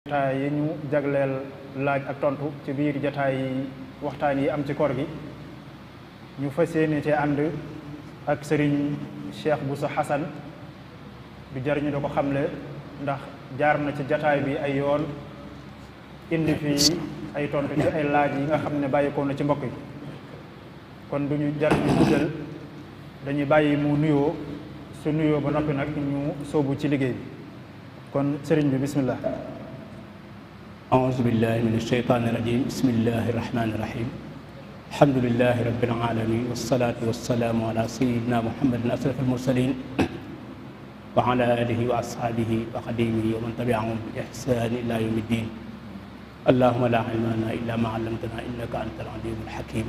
jataay yi ñu jagleel laaj ak tontu ci biir jataay yi waxtaan yi am ci koor gi ñu fas yéene ci ànd ak sëriñ Cheikh Bousso Hassan du jar ñu da ko xamle ndax jaar na ci jataay bi ay yoon indi fi ay tontu ci ay laaj yi nga xam ne bàyyikoo na ci mbokk yi kon duñu jar ñu guddal dañuy bàyyi mu nuyoo su nuyoo ba noppi nag ñu sóobu ci liggéey bi kon sëriñ bi bismillah. أعوذ بالله من الشيطان الرجيم بسم الله الرحمن الرحيم الحمد لله رب العالمين والصلاة والسلام على سيدنا محمد أشرف المرسلين وعلى آله وأصحابه وخديمه ومن تبعهم بإحسان إلى يوم الدين اللهم لا علم لنا إلا ما علمتنا إنك أنت العليم الحكيم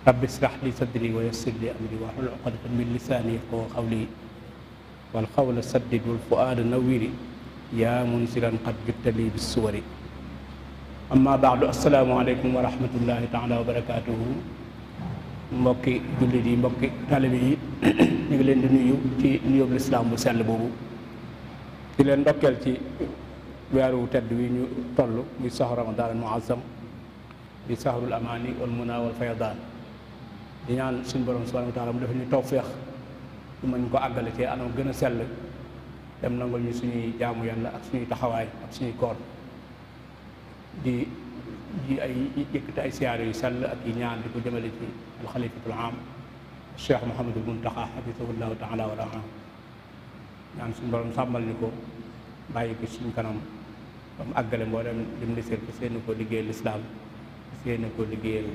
رب اشرح لي صدري ويسر لي أمري واحلل عقدة من لساني يفقهوا قولي والقول سدد والفؤاد نوّر يا منزلا قد جئت لي بالسور amma baadu asalaamaaleykum wa rahmatullahi taala wa barakaatuhu mbokki jullit yi mbokki taalibe yi ñu ngi leen di nuyu ci nuyób lislaam bu sell boobu di leen ndokkeel ci weeru tedd wi ñu toll muy sahru ramadan al muazzam di sahrul amaani wal muna wal fayadaan di ñaan suñu borom subhanahu wa taala mu def ñu tawféex ñu mën ko àggale ci anam gën a sell dem nangul ñu suñuy jaamu yàlla ak suñuy taxawaay ak suñuy koor di ay yëkkati ay siyaare yu sell ak yi ñaan di ko jëmale ci alxalifatul am cheikh Mouhamadul Muntaxa xafisahullahu taala wa raa ñaan suñu borom sàmmal ni ko bàyyi ko suñ kanam ba mu àggale mboolem lim liseel ko seen ko liggéeyal lislaam seen ko liggéeyal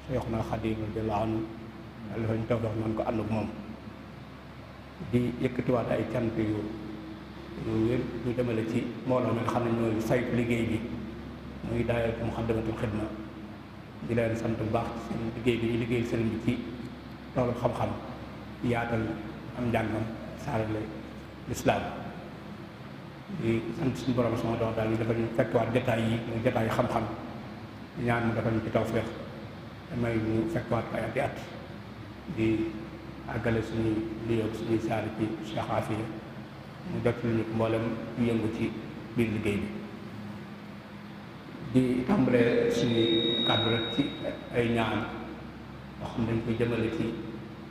cheikhuna Xadim radiyallahu anhu yàlla fa ñu taw dox noonu ko ànd ak moom di yëkkatiwaat ay cant yu wér ñu jëmale ci mbooloo mi nga xam ne ñooy saytu liggéey bi muy daayira Muxaddamatul Xidma di leen sant bu baax ci seen liggéey bi ñu liggéeyal sëriñ bi ci toolu xam-xam yaatal am njàngam saarale lislaam di sant suñu borom sama dox daal ñu dafa ñu fekkwaat jataay yi muy jataay xam-xam di ñaan mu dafa ñu ci tawfeex damay ñu fekkwaat ko ay ati at di àggale suñuy liyoo suñuy saari ci Cheikh Afiya mu jot lu ñu mboolem ñu yëngu ci biir liggéey bi di tàmbalee suñu kàddu rek ci ay ñaan yoo xam ne dañ koy jëmale ci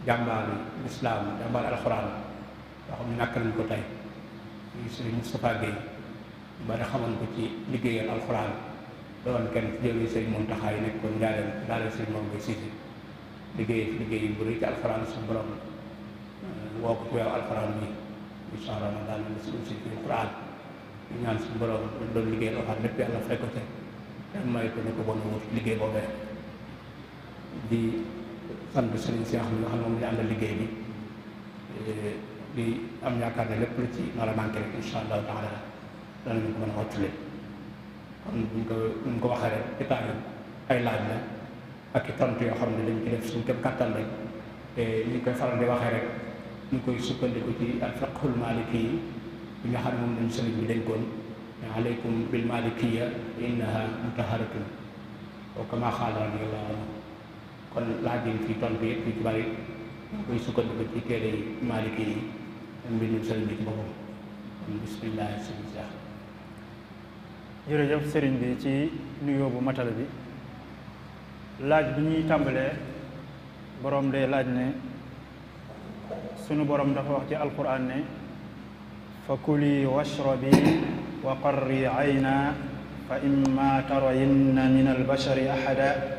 jàmbaari lislaam jàmbaari alxuraan yoo xam ne nàkk nañ ko tey muy sëriñ Moustapha Guèye ñu bari xamoon ko ci liggéeyal alxuraan doon kenn ci jóge sëriñ Muntaxa yi nekkoon njaareem daale sëriñ moom koy siisi liggéey bu rëy ci alxuraan suñu borom woo ko ci weeru alxuraan bi incha allah daal na suñu si alxuraan ñu ñaan suñu borom doon liggéeyal alxuraan lépp yàlla fekk ko te may ko ñu ko bon wut liggéey boobee di sant sëriñ si nga xam ne moom ñu àndal liggéey bi di am yaakaar ne lépp lu ci nar a manqué rek incha allahu taala danañu ko mën a mottali kon buñ ko waxee rek état yi ay laaj la ak i tontu yoo xam ne dañ ci def suñ képp kàttan rek te ñu koy faral di waxee rek ñu koy sukkandiku ci al fiqhul maliki yi bi nga xam ne moom lañu sëriñ bi dénkoon aleykum bil malikiya innaha mutaharatun wa kama xaala radiyallahu anhu kon laaj yi fii tontu yëpp yu ci bari ñu koy sukkandiku ci téere yi maliki yi mbindum sëriñ bi ci boppam kon bismillah sëriñ Cheikh. jërëjëf sëriñ bi ci nuyoo bu matala bi laaj bi ñuy tàmbalee boroom de laaj ne sunu boroom dafa wax ci alquran ne fa kuli washrabi wa qarri ayna fa imma tarayinna min albashari ahada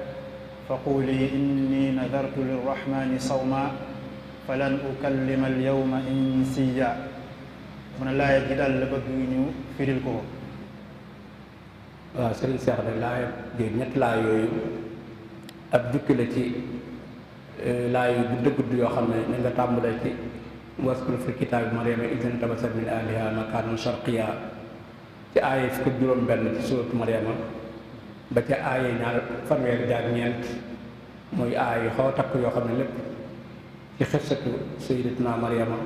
fa quli inni nadartu lirrahmani sawma falan ukallima alyawma insiya mu ne laaya ji daal la bëgg ñu firil ko. waaw sëriñ Cheikh de laaya ji ñetti laay yooyu ab jukki la ci laay bu dëgg yoo xam ne na nga tàmbalee ci waskur fi kitaabi Maryama iz intabazat min ahliha makaanan sharqiyya ci aaye fukk ak juróom benn ci suuratu Maryama ba ca aaye ñaar fanweer jaar ñeent muy aaye xaw a takk yoo xam ne lépp ci xissatu sayyidatuna Maryama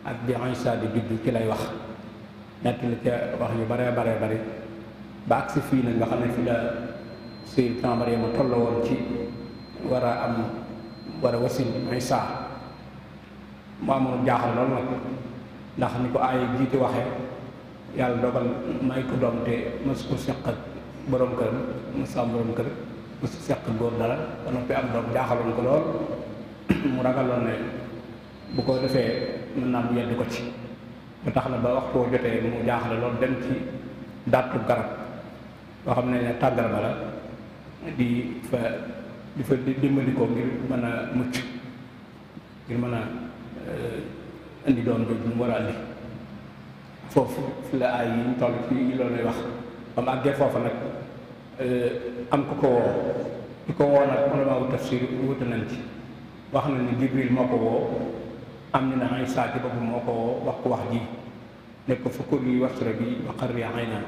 ak bi Isa di juddu ci lay wax nett la ca wax yu bare bari ba agsi fii nag nga xam ne fi la sayyidatuna Maryama tolloo woon ci war a wasin Isa mu amoon jaaxal loolu nag ndax ni ko aaye jiite waxee yàlla dogal may ko doom te mos ko seq ak borom kër mos am borom kër mos ko seq góor dara ba noppi am doom jaaxaloon ko lool mu ragaloon ne bu ko defee mën naa mu yedd ko ci ba tax na ba waxtu woo jotee mu jaaxle loolu dem ci dàttu garab boo xam ne tàndarma la di fa dimbali ko ngir mën a mucc ngir mën a indi doom jooju mu war a indi foofu fi la ay yi ñu toll ci loolu lay wax ba mu àggee foofu nag am ku ko woo ki ko woo nag ulama wu tafsir wuute nañ ci wax na ni Jibril moo ko woo am ñu ne Isaa ci boppam moo ko woo wax ko wax ji ne ko fa kuli washrabi wa qarri ayna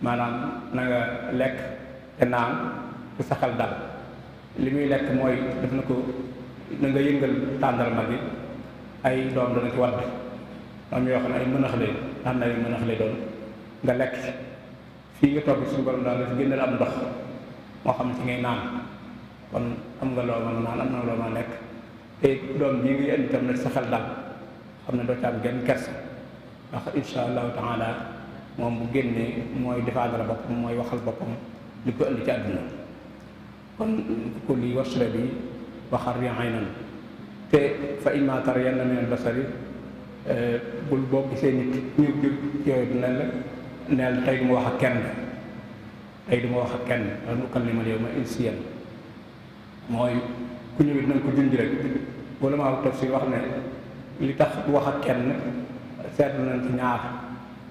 maanaam na nga lekk te naan ku sa xel dal li muy lekk mooy def na ko na nga yëngal tàndarma bi ay doom dana ci wadd am yoo xam ne ay mënax lay daan na ay mënax lay doon nga lekk ci fii nga toog suñu borom daal la fi génnal am ndox moo xam ci ngay naan kon am nga loo mën naan am na loo mën lekk te doom bii ngi indi tam na sa xel dal xam ne doo ci am genn kersa ndax insha allahu taala moom bu génnee mooy défendre boppam mooy waxal boppam li ko indi ci àdduna kon ko lii wasra bi waxar aynan te fa imma tarayanna min al-basari bul boo gisee nit ñu yooyu dina la neel tey du ma wax ak kenn tey du ma wax ak kenn lan ukallima al-yawma insiyan mooy ku ñëwit nañ ko junj rek wala maa tafsir wax ne li tax du wax ak kenn seetlu nañ ci ñaar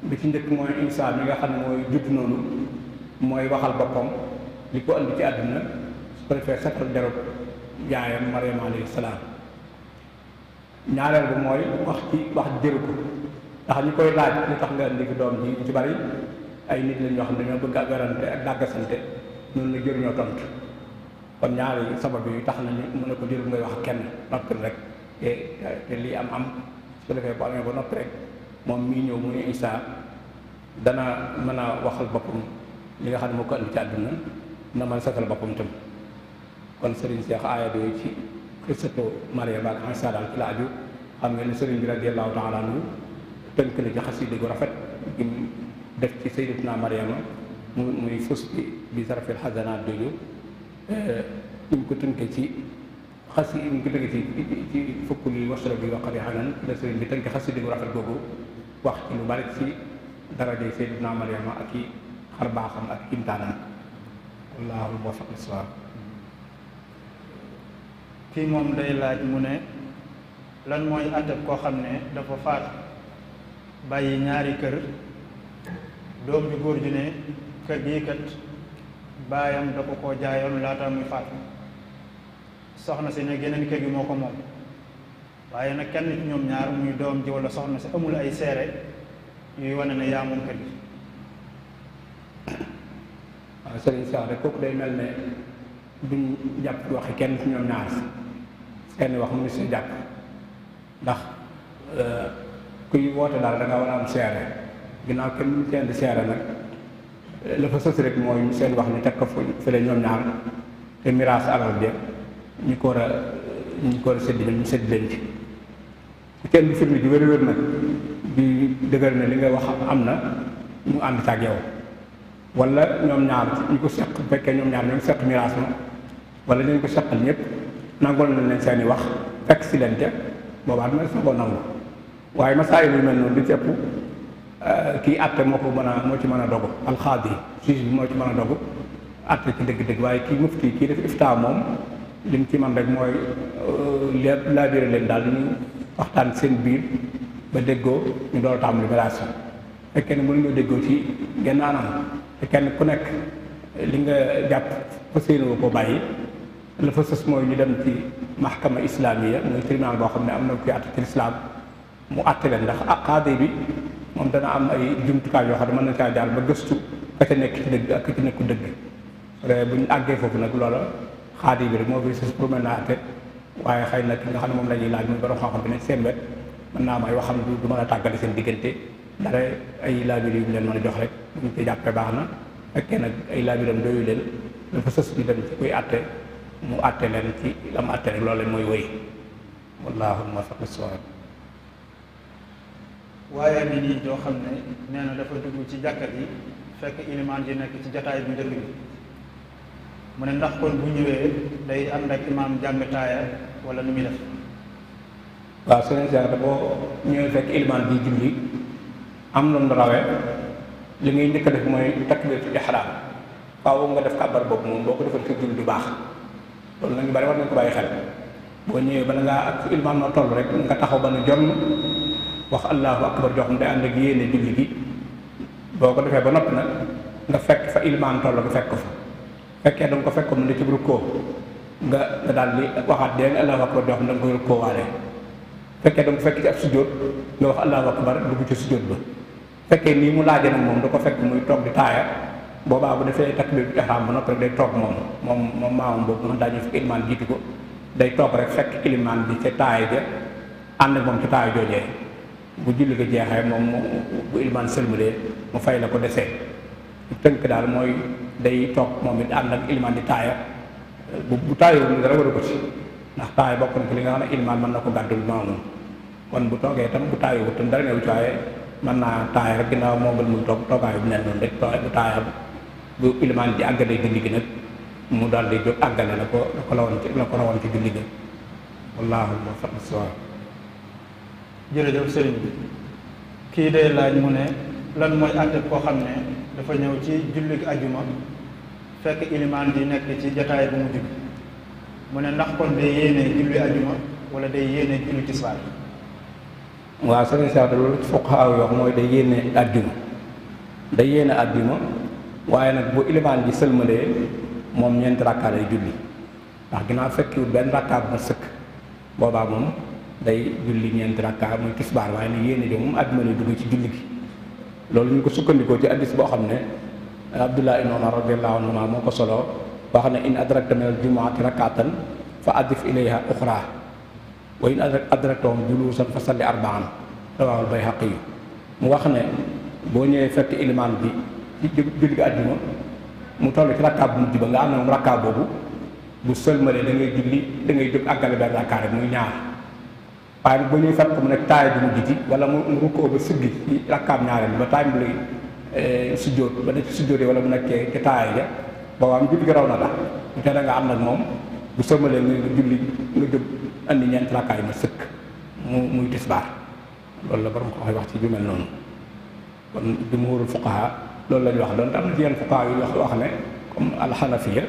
bi ci njëkk mooy Isaa mi nga xam ne mooy judd noonu mooy waxal boppam li ko andi ci àdduna su ko defee setal derub yaayam Maryam alayhi salaam ñaareel bi mooy wax jëru ko ndax ñu koy laaj li tax nga indi fi doom ji ci bari ay nit lañ ñoo xam ne dañoo bëgg a werante ak dàggasante noonu la jëruñoo tontu kon ñaari sabab yi tax nañu mën a ko jëru ngay wax kenn noppi rek te lii am su ko defee bu amee ba noppi rek moom mii ñëw muy Isaa dana mën a waxal boppam li nga xam ne moo ko andi ci àdduna na mën a setal boppam tam kon Serigne Cheikh aaya bi ci xisatu Maryam ak Isaa daal ci la aju xam ngeen ne Serigne bi radiyallahu taala anhu tënk na ci xasida gu rafet gi def ci sayyidatuna Maryama muy fus bi sarafil xasanaat jooju ñu ko tënkee ci ñu ko tënkee ci fukk li wasra bi wa qarri aynan la Serigne bi tënk xasida gu rafet googu wax ci lu bari ci daraje sayyidatuna Maryama ak i xar baaxam ak imtaanam wallaahu muwaffiq lis-sawaab. kii moom day laaj mu ne lan mooy àtteb koo xam ne dafa faatu bàyyi ñaari kër doom ju góor ju ne kër gii kat baayam da ko koo jaayoon laata muy faatu soxna si ne geneen kër gi moo ko moom waaye nag kenn ci ñoom ñaar muy doom ji wala soxna si amul ay seere yuy wane ne yaa moom kër gi. waaw sëriñ Cheikh rek kooku day mel ne duñ jàpp waxi kenn ci ñoom ñaar kenn wax mu ni si jàpp ndax kuy woote daal da nga war a am seere ginnaaw kenn mu seen di seere nag la fa sës rek mooy seen wax ñu teg ko fële ñoom ñaar te miraas alal bi ñu ko war a sédd ñu sédd leen ci ku kenn di firnde ji wér-wér nag di dëgër ne li nga wax am na ñu ànd ci ak yow wala ñoom ñaar ñu ko seq bu fekkee ñoom ñaar ñoom seq miraas ma wala ñu ko seqal ñëpp nangoon nañ leen seeni wax fekk si leen ca boobaa dina sa ko nangu waaye masaayil yu mel noonu di ci ëpp kii àtte moo ci mën a dogu alxaadi juge bi moo ci mën a dogu àtte ci dëgg-dëgg waaye kii mufti kii def iftaa moom li mu ci man rek mooy laabire leen daal ñu waxtaan seen biir ba déggoo ñu doon tàmbali miraas fekkee ne mënuñoo déggoo ci genn anam te kenn ku nekk li nga jàpp fa séenoo ko bàyyi la fa sës mooy ñu dem ci mahkama islamiya mooy tribunal boo xam ne am na kuy àtte ci lislaam mu àtte leen ndax qaadi bi moom dana am ay jumtukaay yoo xam ne mën na caa jaar ba gëstu ka ca nekk ci dëgg ak ka ca nekku dëgg bu ñu àggee foofu nag loola qaadi bi rek moo fi sës pour mën naa àtte waaye xëy na ki nga xam ne moom la ñuy laaj muy borom xam-xam bi ne seen wet mën naa am ay waxam du mën a tàggale seen diggante dara ay laabir yu ñu leen mën a jox rek bu ñu koy jàppee baax na fekkee nag ay laabiram doyu leen dafa sës ñu dem ci kuy àtte mu àtte leen ci la mu àtte rek loolu mooy wéy wallaahu muwaffiq lis-sawaab. waaye bi nii joo xam ne nee na dafa dugg ci jàkka ji fekk ilimaan ji nekk ci jataay bu njëkk bi mu ne ndax kon bu ñëwee day ànd ak imaam jàng taaya wala nu muy def. waaw sëriñ Cheikh boo ñëwee fekk ilimaan bi julli am lu mu rawee li ngay njëkk a def mooy takbiratul ihraam faaw nga def kàbbar boobu moom boo ko defal ci julli du baax loolu nag ñu bari war nañ ko bàyyi xel boo ñëwee bala ngaa ak fu ilimaan noo toll rek nga taxaw ba ne jonn wax allahu akbar jox mu day ànd ak yéene julli gi boo ko defee ba noppi nag nga fekk fa ilimaan toll nga fekk ko fa fekkee danga ko fekk ko mu ne ci rukkoo nga daal di waxaat dee nga allahu akbar jox mu da nga koy rukkoo waale fekkee danga ko fekk ci ab sujjóot nga wax allahu akbar dugg ci sujjóot ba fekkee nii mu laaje nag moom da ko fekk muy toog di taaya boobaa bu defee takbiratul ihraam ba noppi rek day toog moom maamam boobu man daañu fekk ilimaan jiitu ko day toog rek fekk ilimaan bi ca taaya ja ànd ak moom ci taaya joojee bu julli ga jeexee moom bu ilimaan sëlmalee mu fay la ko desee tënk daal mooy day toog moom it ànd ak ilimaan di taaya bu taayoo dara waru ko ci ndax taaya bokk na ci li nga xam ne ilimaan mën na ko gàddul maamu kon bu toogee itam bu taayoo itam dara newu ci waaye mën naa taaya rek ginnaaw moo gën muy toog toogaayu bu mel noonu rek bu taaya bu ilimaan di àggalee julli gi nag mu daal di jóg àggale la ko rawoon ci julli gi wallaahu a'lam. jërëjëf sëriñ bi kii day laaj mu ne lan mooy àtte koo xam ne dafa ñëw ci julli ajuma fekk ilimaan di nekk ci jataay bu mu jub mu ne ndax kon day yéene julli ajuma wala day yéene julli tisbaar. waaw sëriñ Cheikh loolu fuqahaa yi wax mooy day yéene àjjuma waaye nag bu ilimaan ji sëlmalee moom ñeenti rakkaa lay julli ndax ginnaaw fekkiwul benn rakkaa bu ma sëkk boobaa moom day julli ñeenti rakkaa muy tisbaar waaye nag yéene ji moom àjjuma lay dugg ci julli gi loolu ñu ko sukkandikoo ci hadiis boo xam ne Abdullah ibn Umar radiyallahu anhuma moo ko solo boo xam ne in adrakta min al-jumu'ati rak'atan fa adif ilayha uxraa wa in adraktahum juluusan fa salli arba'an rawaahu al-Bayhaqi mu wax ne boo ñëwee fekk ilimaan bi ci julli gi àjjuma mu toll ci rakkaa bu mujj ba nga am na moom rakkaa boobu bu sëlmalee da ngay jóg àggale benn rakkaa rek muy ñaar waaye boo ñëwee fekk mu nekk taaya bu mujj ji wala mu rukkoo ba sëggi ci rakkaab ñaareel ba taay mu lay sujjóot ba ne ci sujjóot wala mu nekkee ci taaya ja boobaa mu julli gi raw na la bu te da nga am nag moom bu sëlmalee nga julli nga jóg andi ñeent rakkaa yi ma sëkk muy tisbaar loolu la borom ko wax ci ju mel noonu kon jumhuurul fuqahaa loolu la ñu wax doon te am na ci yenn fuqahaa yu wax ne comme alxanafiya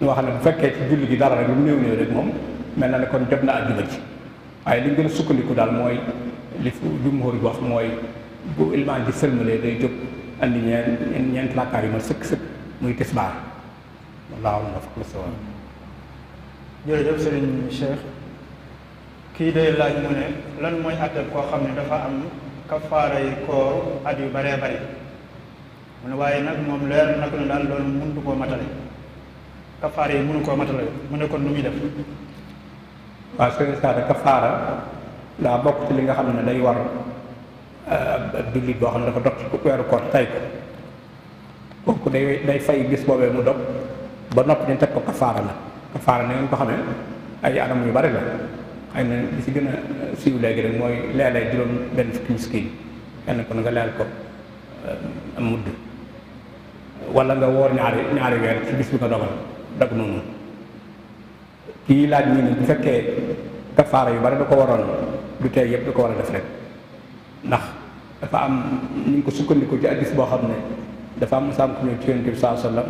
ñu wax ne bu fekkee ci julli gi dara rek lu mu néew rek moom mel na ne kon jot na àjjuma ci waaye li ñu gën a sukkandiku daal mooy li fu jumhuur bi wax mooy bu ilimaan ji sëlmalee day jóg andi ñeent rakkaa yi ma sëkk muy tisbaar wallaahu a'lam. jërëjëf Serigne Cheikh kii day laaj mu ne lan mooy àtte koo xam ne dafa am kafaara yi koor at yu baree bari mu ne waaye nag moom leer na ko ne daal loolu mënut koo matale kafaara yi mënu koo matale mu ne kon nu muy def. waaw sëriñ Saada kafaara daa bokk ci li nga xam ne day war jullit boo xam ne dafa dog ci weeru koor tay ko kooku day fay bis boobee mu dog ba noppi ñu teg ko kafaara la kafaara na ngeen ko xamee ay anam yu bari la xëy na li ci gën a siiw léegi rek mooy leelee juróom benn fukki miskin kenn ko nga leel ko am mudd wala nga woor ñaari weer ci bis bi nga dogal dog noonu kii laaj ñi ni bu fekkee kafaara yu bari da ko waroon du tey yëpp da ko war a def rek ndax dafa am ni ñu ko sukkandiku ci hadiis boo xam ne dafa am sàmm ku ñëw ci yonent bi sallallahu alayhi wasallam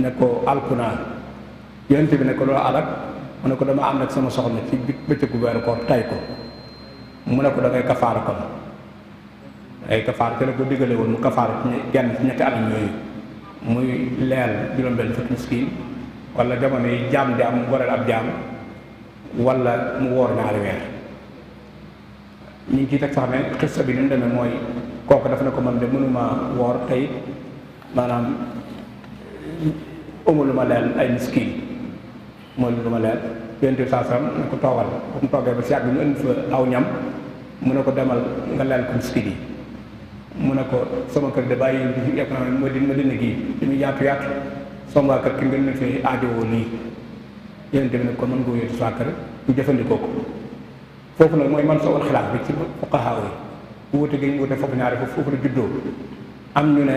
ne ko alkunaa yonent bi ne ko loolu alak mu ne ko dama am nag sama soxna ci bëccëgu weeru koor tay ko mu ne ko da ngay kafaara kon ay kafaara te la ko diggale woon mu kafaara ci genn ci ñetti anam yooyu muy leel juróom-benn fukki miskin wala jamono yi jaam di am goreel ab jaam wala mu woor ñaari weer ñu ngi ciy teg sax ne xissa bi ni mu demee mooy kooku dafa ne ko man de mënuma woor tey maanaam amul lu ma leel ay miskin mooy lu ma leel yonent bi saa sam ne ko toogal bu mu toogee ba si yàgg ñu indi fa aw ñam mu ne ko demal nga leel ko miskin yi mu ne ko sama kër de bàyyi yëpp ma dina gii li muy yaatu sama waa kër ki ngeen ne fi aajowoo lii yonent bi ne ko mën nga wéetu saa kër ñu jëfandikoo ko foofu nag mooy man sowal xilaaf bi ci fuqahaa yi wuute gi ñu wuute foofu ñaari foofu la juddoo am ñu ne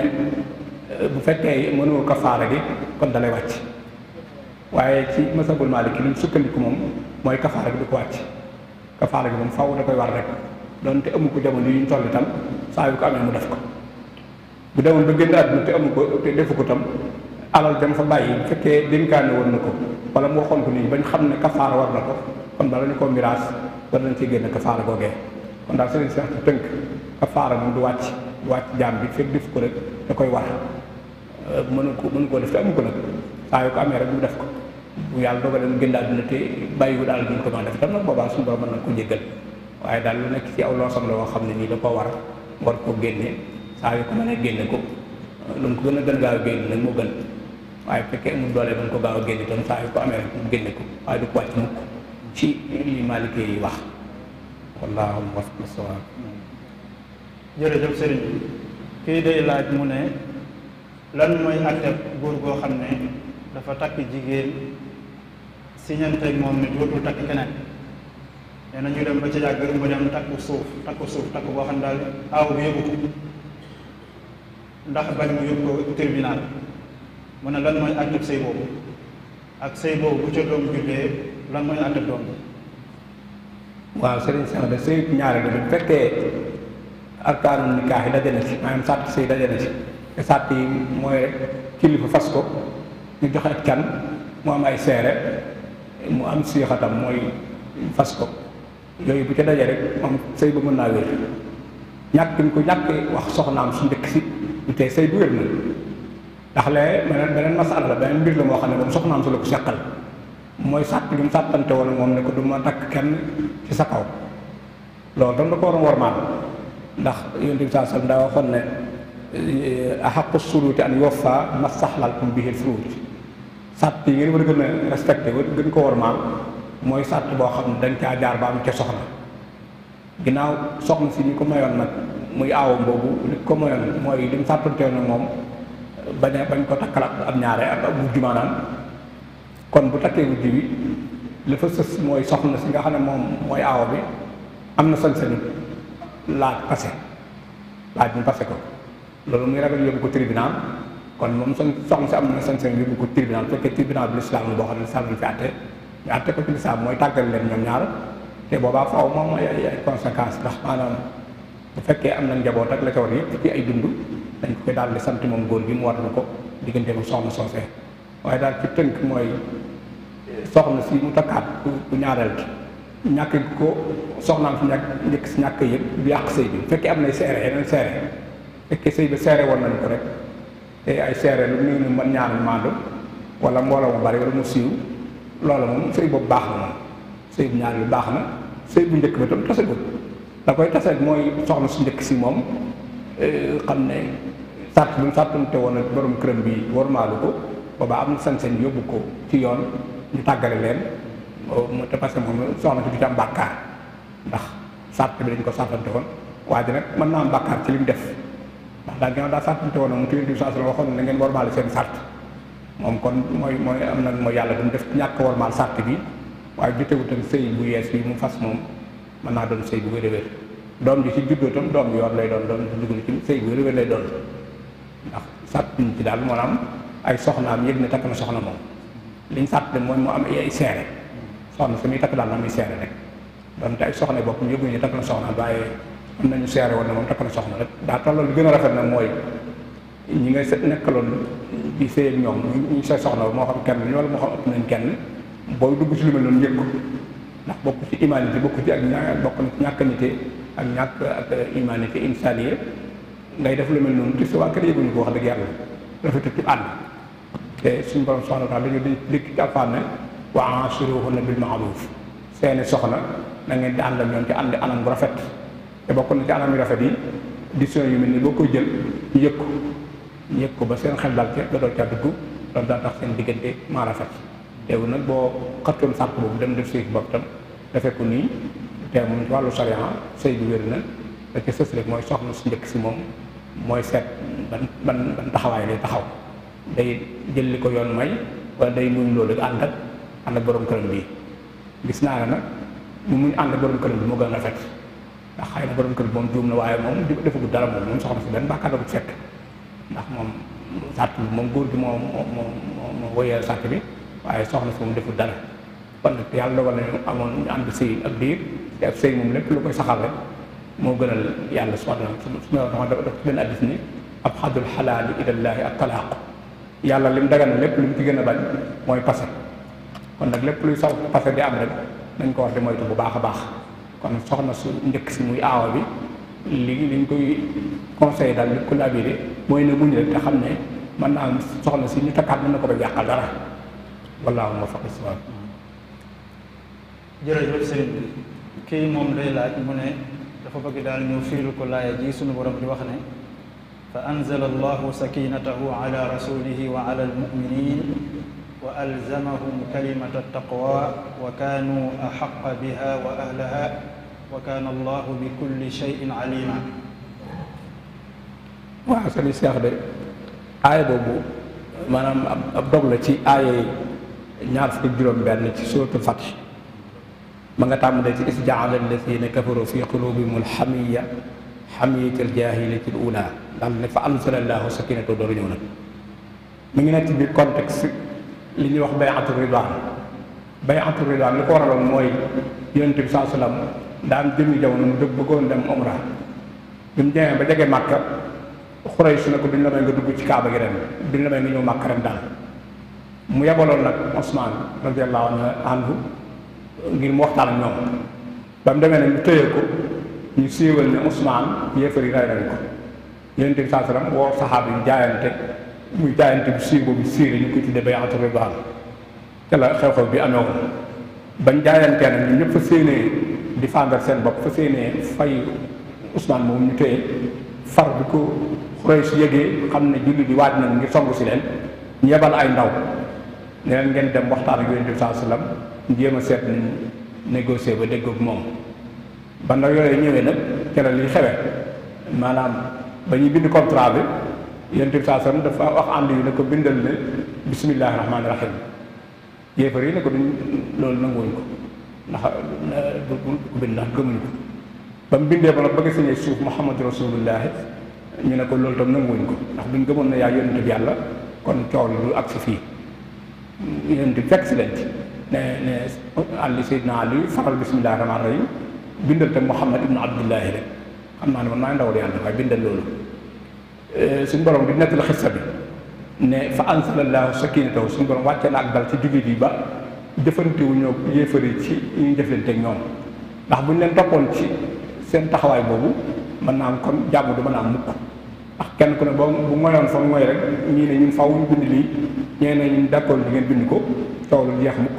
bu fekkee mënoo kafaara gi kon dalay wàcc waaye ci masabul Maliki li ñu sukkandiku moom mooy kafaara gi du ko wàcc kafaara gi moom faaw da koy war rek doonte amu ko jamono yi ñu toll itam saa yu ko amee mu def ko bu demoon ba génn àdduna te amu ko te defu ko tam alal dem fa bàyyi bu fekkee dénkaane woon na ko wala mu waxoon ko nii bañ xam ne kafaara war na ko kon bala ñu ko miraas war nañ ci génn kafaara googee kon daal sëriñ Seex tënk kafaara moom du wàcc jaam bi fekk def ko rek da koy war mënu koo def te amu ko nag saa yu ko amee rek mu def ko bu yàlla dogalee mu génn àdduna te bàyyiwu daal duñ ko mën a def tam nag boobaa suñu borom mën na ko jéggal waaye daal lu nekk ci aw loosam la woo xam ne nii da koo war koo génne saa yu ko mën a génne ko lu mu ko gën a gaaw a génne nag moo gën waaye fekkee amul doole mën ko gaaw a génne tam saa yu ko amee rek mu génne ko waaye du ko wàcc mukk ci li Maliki yi wax wallaahu muwaffiq. jërëjëf sëriñ bi kii day laaj mu ne lan mooy àtteb góor goo xam ne dafa takk jigéen siñanteeg moom ne dootul takk keneen nee na ñu dem ba ci yàgg mu dem takku suuf boo xam ne daal aaw bi yóbbu ko ndax bañ mu yóbbu ko tribunal mu ne lan mooy àtteb sëy boobu ak sëy boobu bu ca doom juddee lan mooy àtteb doom bi. waaw sëriñ Seex de sëy ñaareel bi bu fekkee arkaanu nikaax yi daje na ci maanaam sàtt sëy daje na ci te sàtt yi mooy rek kilifa fas ko ñu joxe ak can mu am ay seere mu am siixatam mooy fas ko yooyu bu ca daje rek moom sëy ba mën naa wér ñàkk ñu ko ñàkk wax soxnaam su njëkk si du tey sëy bu wér na ndax lee beneen masala la beneen mbir la moo xam ne moom soxnaam su la ko seqal mooy sàtt gi mu sàttante woon moom ne ko du ma takk kenn ci sa kaw loolu tam da ko waroon warmaal ndax yonent bi saa sallam daa waxoon ne ahaqu suruuti an yuwaffa mastaxlaltum bihi furuuj sàtt yi ngeen war a gën a respecté gën ko warmaal mooy sàtt boo xam ne dañ caa jaar ba am ca soxna ginnaaw soxna si ñu ko mayoon nag muy aawam boobu li ko mayoon mooy li mu sàttante woon moom bañ ko takkal ab ñaare ak ab wujj maanaam kon bu takkee wujj bi li fa sës mooy soxna si nga xam ne moom mooy aawa bi am na sañ-sañu laaj ñu passé ko loolu muy ragal yóbbu ko tribunal kon moom soxna si am na sañ-sañu yóbbu ko tribunal fekkee tribunal bu lislaam la boo xam ne lislaam lañu fi àtte ñu àtte ko ci lislaam mooy tàggal leen ñoom ñaar te boobaa faaw moom mooy ay conséquences ndax maanaam bu fekkee am na njaboot ak la ca war yëpp ci ay dund dañ ko koy daal di sant moom góor gi mu war na ko diggante mu soxna soosee waaye daal ci tënk mooy soxna si mu takkaat ku ñaareel ki ñàkk ko soxnaam si njëkk si ñàkk yëpp du yàq sëy bi bu fekkee am nay seere yeneen seere fekkee sëy bi seere woon nañ ko rek te ay seere lu néew ni mën ñaar maandu wala mbooloo mu bari wala mu siiw loolu moom sëy boobu baax na moom sëy bu ñaar bi baax na sëy bu njëkk ba tam tasagul da koy taseet mooy soxna su njëkk si moom xam ne sàtt bi mu sàttante woon ak borom këram bi warmaalu ko boobaa am na sañ-sañ yóbbu ko ci yoon ñu tàggale leen mu te parce que moom soxna si du ci am bàkkaar ndax sàtt bi dañ ko sàttante woon waaye nag mën naa am bàkkaar ci li mu def ndax daal ginnaaw daa sàttante woon mu tuuti saa waxoon na ngeen warmaale seen sàtt moom kon mooy am na mooy yàlla bu mu def ñàkk warmaal sàtt bi waaye jotewutal sëy bu yees bi mu fas moom mën naa doon sëy bu wér a wér doom ji ci juddoo tam doom bi yoon lay doon dugg ci sëy bu wér a wér lay doon ndax sàtt ñu ci daal maanaam ay soxnaam yëg ne takk na soxna moom liñ sàtt mooy mu am ay seere soxna su muy takk daal na muy seere rek donte ay soxna boppam yëguñu ne takk na soxna waaye am nañu seere woon ne moom takk na soxna rek daa tolloo lu gën a rafet nag mooy ñi ngay nekkaloon di sëy ak ñoom ñu sa soxna moo xam kenn wala moo xam ëpp nañ kenn booy dugg ci lu mel noonu yëg ko ndax bokk ci humanité bokk ci ak bokk na ci ñàkk nité ak ñàkk ak humanité insaniye ngay def lu mel noonu te sa waa kër yëguñu ko wax dëgg yàlla rafetu ci ànd te suñu borom soxna tax dañu dikk ci alfaan ne wa ashiruhunna bil ma'ruf seeni soxna na ngeen di ànd ak ñoom ci ànd anam bu rafet te bokk na ci anam yu rafet yi décision yu mel ni boo koy jël ñu yëg ko ba seen xel dal ca nga doon ca dugg loolu daan tax seen diggante maa rafet teewul nag boo xattoon sàrt boobu dem def sëy bopp tam defee ko nii teew moom ci wàllu sharia sëy bi wér na da ca sës rek mooy soxna su njëkk si moom mooy seet ban taxawaay lay taxaw day jël li ko yoon may wala day muñ loolu ànd ak borom këram bii gis naa ne nag mu muñ ànd ak borom këram bi moo gën a rafet ndax xëy na borom kër moom juum na waaye moom defagul dara moom soxna si benn bàkkaar la ko fekk ndax moom sàtt bi moom góor gi moo woyee sàtt bi waaye soxna si moom deful dara kon nag yàlla dogal nañu amoon ñu ànd sëy ak biir te ab sëy moom lépp lu koy saxal rek moo gënal yàlla subhanahu suñu wax dafa def benn addis ni ab xadul xalaali ilallaahi ak talaaqu yàlla lim dagan lépp lu mu ci gën a bañ mooy passé kon nag lépp luy sax passé di am rek nañ ko wax di moytu bu baax a baax kon soxna su njëkk si muy aawa bi liñ koy conseillé daal li ko labiré mooy ne muñ rek te xam ne mën naa am soxna si ñu takkaat mën na ko ba yàqal dara wallaahu ma faqi sawaab. jërëjëf sëriñ bi kii moom day laaj mu ne dafa bëgg daal ñëw firil ko laaya ji sunu borom di wax ne fa anzala allahu sakinatahu ala rasulihi wa ala almuminin wa alzamahum kalimata taqwa wa kanu axaqa biha wa ahlaha wa kana allahu bi kulli cheyin alima. waaw sëñ Cheikh de aaya boobu maanaam ab dog la ci aaya ñaar fukki juróom-benn ci suratul Fath ma nga tàmbalee ci is jaala alladina kafaru fi qulubihim alxamiya xamiyatal jaahiliyatil ula daal ne fa anzala allahu sakinatahu dooru ñëw nag mi ngi nekk ci biir contexte li ñuy wax bay'atu ridwaan li ko waraloon mooy yonent bi saa sallam daa am jëmmi jamono mu bëggoon dem umra bi mu demee ba jege Màkka Xuraysh na ko duñ la may nga dugg ci Kaaba gi ren duñ la may nga ñëw Màkka ren daal mu yebaloon nag Usmaan radiyallahu anhu ngir mu waxtaan ak ñoom ba mu demee ne ñu tëye ko ñu siiwal ne Usmaan yéefar yi rey nañ ko yonent bi saa sallam woo saxaaba yi jaayante muy jaayante bu siiw boobu siire ñu koy tuddee bay'atu ridwaan te la xew-xew bi amee woon bañ jaayantee nag ñu ñëpp fa séenee défendre seen bopp fa séenee fay Ousmane moom ñu téye far bi ko Quraysh yëgee xam ne julli di waaj nañ ngir songu si leen ñu yebal ay ndaw ne leen ngeen dem waxtaan ak Yonent bi sallallahu alayhi wasallam jéem a seet nañ négocier ba déggoog moom ba ndaw yooyu ñëwee nag ca la li xewee maanaam ba ñuy bind contrat bi Yonent bi sallallahu alayhi wasallam dafa wax ànd yi ne ko bindal ne bismillahi rahmaani rahim yéefar yi ne ko duñ loolu nanguwuñ ko ndax bu ko bind ndax gëmuñ ko ba mu bindee ba nag bëgg sañee suuf Muhammadu rasulullahi ñu ne ko loolu tam nanguwuñ ko ndax buñ gëmoon na yaa yonent bi yàlla kon coow li du agsi fii yonent bi fekk si leen ci ne Ali Seydina Ali faral bismillahi rahmaani rahim bindal te Muhammad ibnu Abdullahi rek xam naa ne man maa ndawal yàlla waaye bindal loolu suñu borom di nettali xissa bi ne fa anzalallahu sakinatahu suñu borom wàcce na ak dal ci jullit yi ba jëfantewuñoo yéefar yi ci ñu jëflanteeg ñoom ndax buñ leen toppoon ci seen taxawaay boobu mën naa am kon jàmm du mën a am mukk ndax kenn ku ne boo bu moyoon fa mooy rek ñii ne ñun faw ñu bind lii ñee ne ñun d'accord di ngeen bind ko coow lu jeex mukk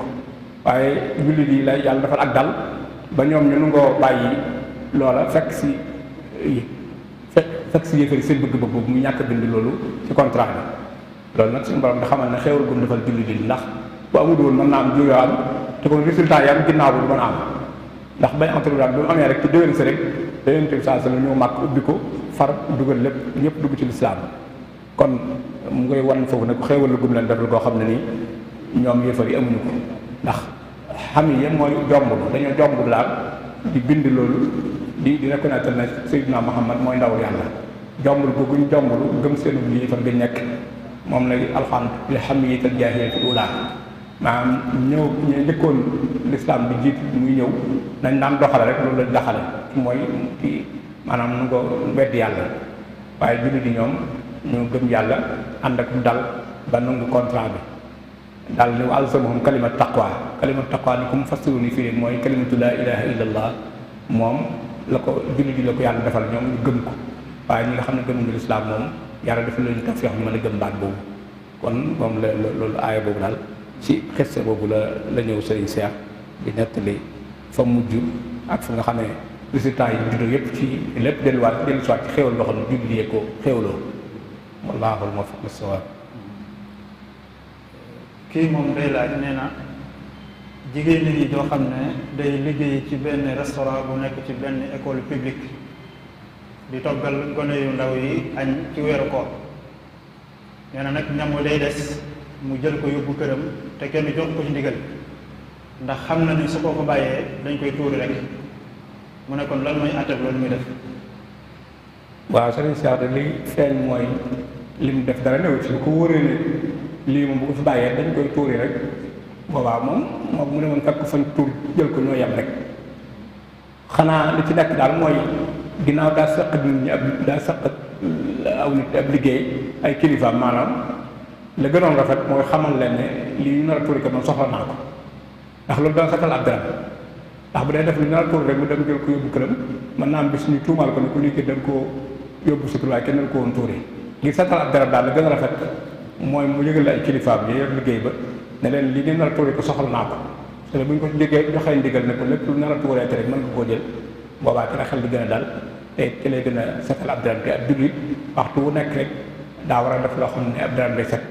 waaye jullit yi la yàlla defal ak dal ba ñoom ñu nangoo bàyyi loola fekk si yéefar yi seen bëgg-bëgg boobu mu ñàkk bind loolu ci contrat bi loolu nag suñu borom da xamal ne xéewal gum defal jullit yi ndax bu amul woon mën naa am jiw yoo am te kon résultat yi am ginnaaw bi du mën a am ndax bay entrepreneur bi mu amee rek ci déwén si rek Yonent bi saa sallam ñëw màkk ubbi ko far dugal lépp ñëpp dugg ci lislaam kon mu ngay wan foofu nag xéewal la gum leen defal koo xam ne nii ñoom yëfar yi amuñu ko ndax xam yi mooy jomblu dañoo jomblu laal di bind loolu di reconnaître ne Seydina Muhammad mooy ndaw yàlla jomblu bëgguñ jomblu gëm seenu li yëfar bi nekk moom lay alxam li hamiyatil jaahiliyatil uulaa maanaam ñëw ñu njëkkoon lislaam bi jiit muy ñëw nañ daan doxale rek loolu lañ daxale mooy ci maanaam nu ko weddi yàlla waaye jullit yi ñoom ñoo gëm yàlla ànd ak dal ba nangu contrat bi daal ni alzamahum kalimat taqwa ni ko mu fassiru ni fii mooy kalimatu laa ilaha illallah moom la ko jullit yi la ko yàlla defal ñoom ñu gëm ko waaye ñi nga xam ne gëmuñu lislaam moom yàlla def lañu tawfiix ñu mën a gëm baat boobu kon moom la loolu aaya boobu daal ci xeste boobu la ñëw Serigne Cheikh di nettali fa mujj ak fa nga xam ne résultat yi juddoo yépp ci lépp dellusiwaat ci xéwal loo xam ne jullit yi ko xéwloo wallaahu al-muwaffiq lis-sawaab. kii moom day laaj nee na jigéen ñi doo xam ne day liggéey ci benn restaurant bu nekk ci benn école publique di toggal gone yu ndaw yi añ ci weeru koor nee na nag ñam day des mu jël ko yóbbu këram te kenn jox ko ci ndigal ndax xam na ni su ko bàyyee dañ koy tuuri rek mu ne kon lan mooy àtte loolu muy def. waaw sëriñ Cheikh de li feeñ mooy li mu def dara néew ci bu ko wóoree ne lii moom bu ko fi bàyyee dañ koy tuuri rek boobaa moom mu ne woon fekk fañ tuur jël ko ñoo yem rek xanaa li ci nekk daal mooy ginnaaw daa sëq nit ñi daa sëq aw nit ab liggéey ay kilifa maanaam la gënoon rafet mooy xamal leen ne lii ñu nar a tuuri ko man soxla naa ko ndax loolu daan setal ab dara ndax bu dee def li nar a tuuri rek mu dem jël ko yóbbu këram mën naa am bis ñu tuumaal ko ne ku lii dañ koo yóbbu si waaye kenn ko woon tuuri ngir setal ab dara daal la gën a rafet mooy mu yëgal ay kilifaam yi yor liggéey ba ne leen lii ngeen nar a tuuri ko soxla naa ko te bu ñu ko liggéey joxee ndigal ne ko lépp lu nar a tuuree te rek mën nga koo jël boobaa ci la xel di gën a dal te ci lay gën a setal ab dara te ab jullit waxtu wu nekk rek daa war a def loo xam ne ab dara day set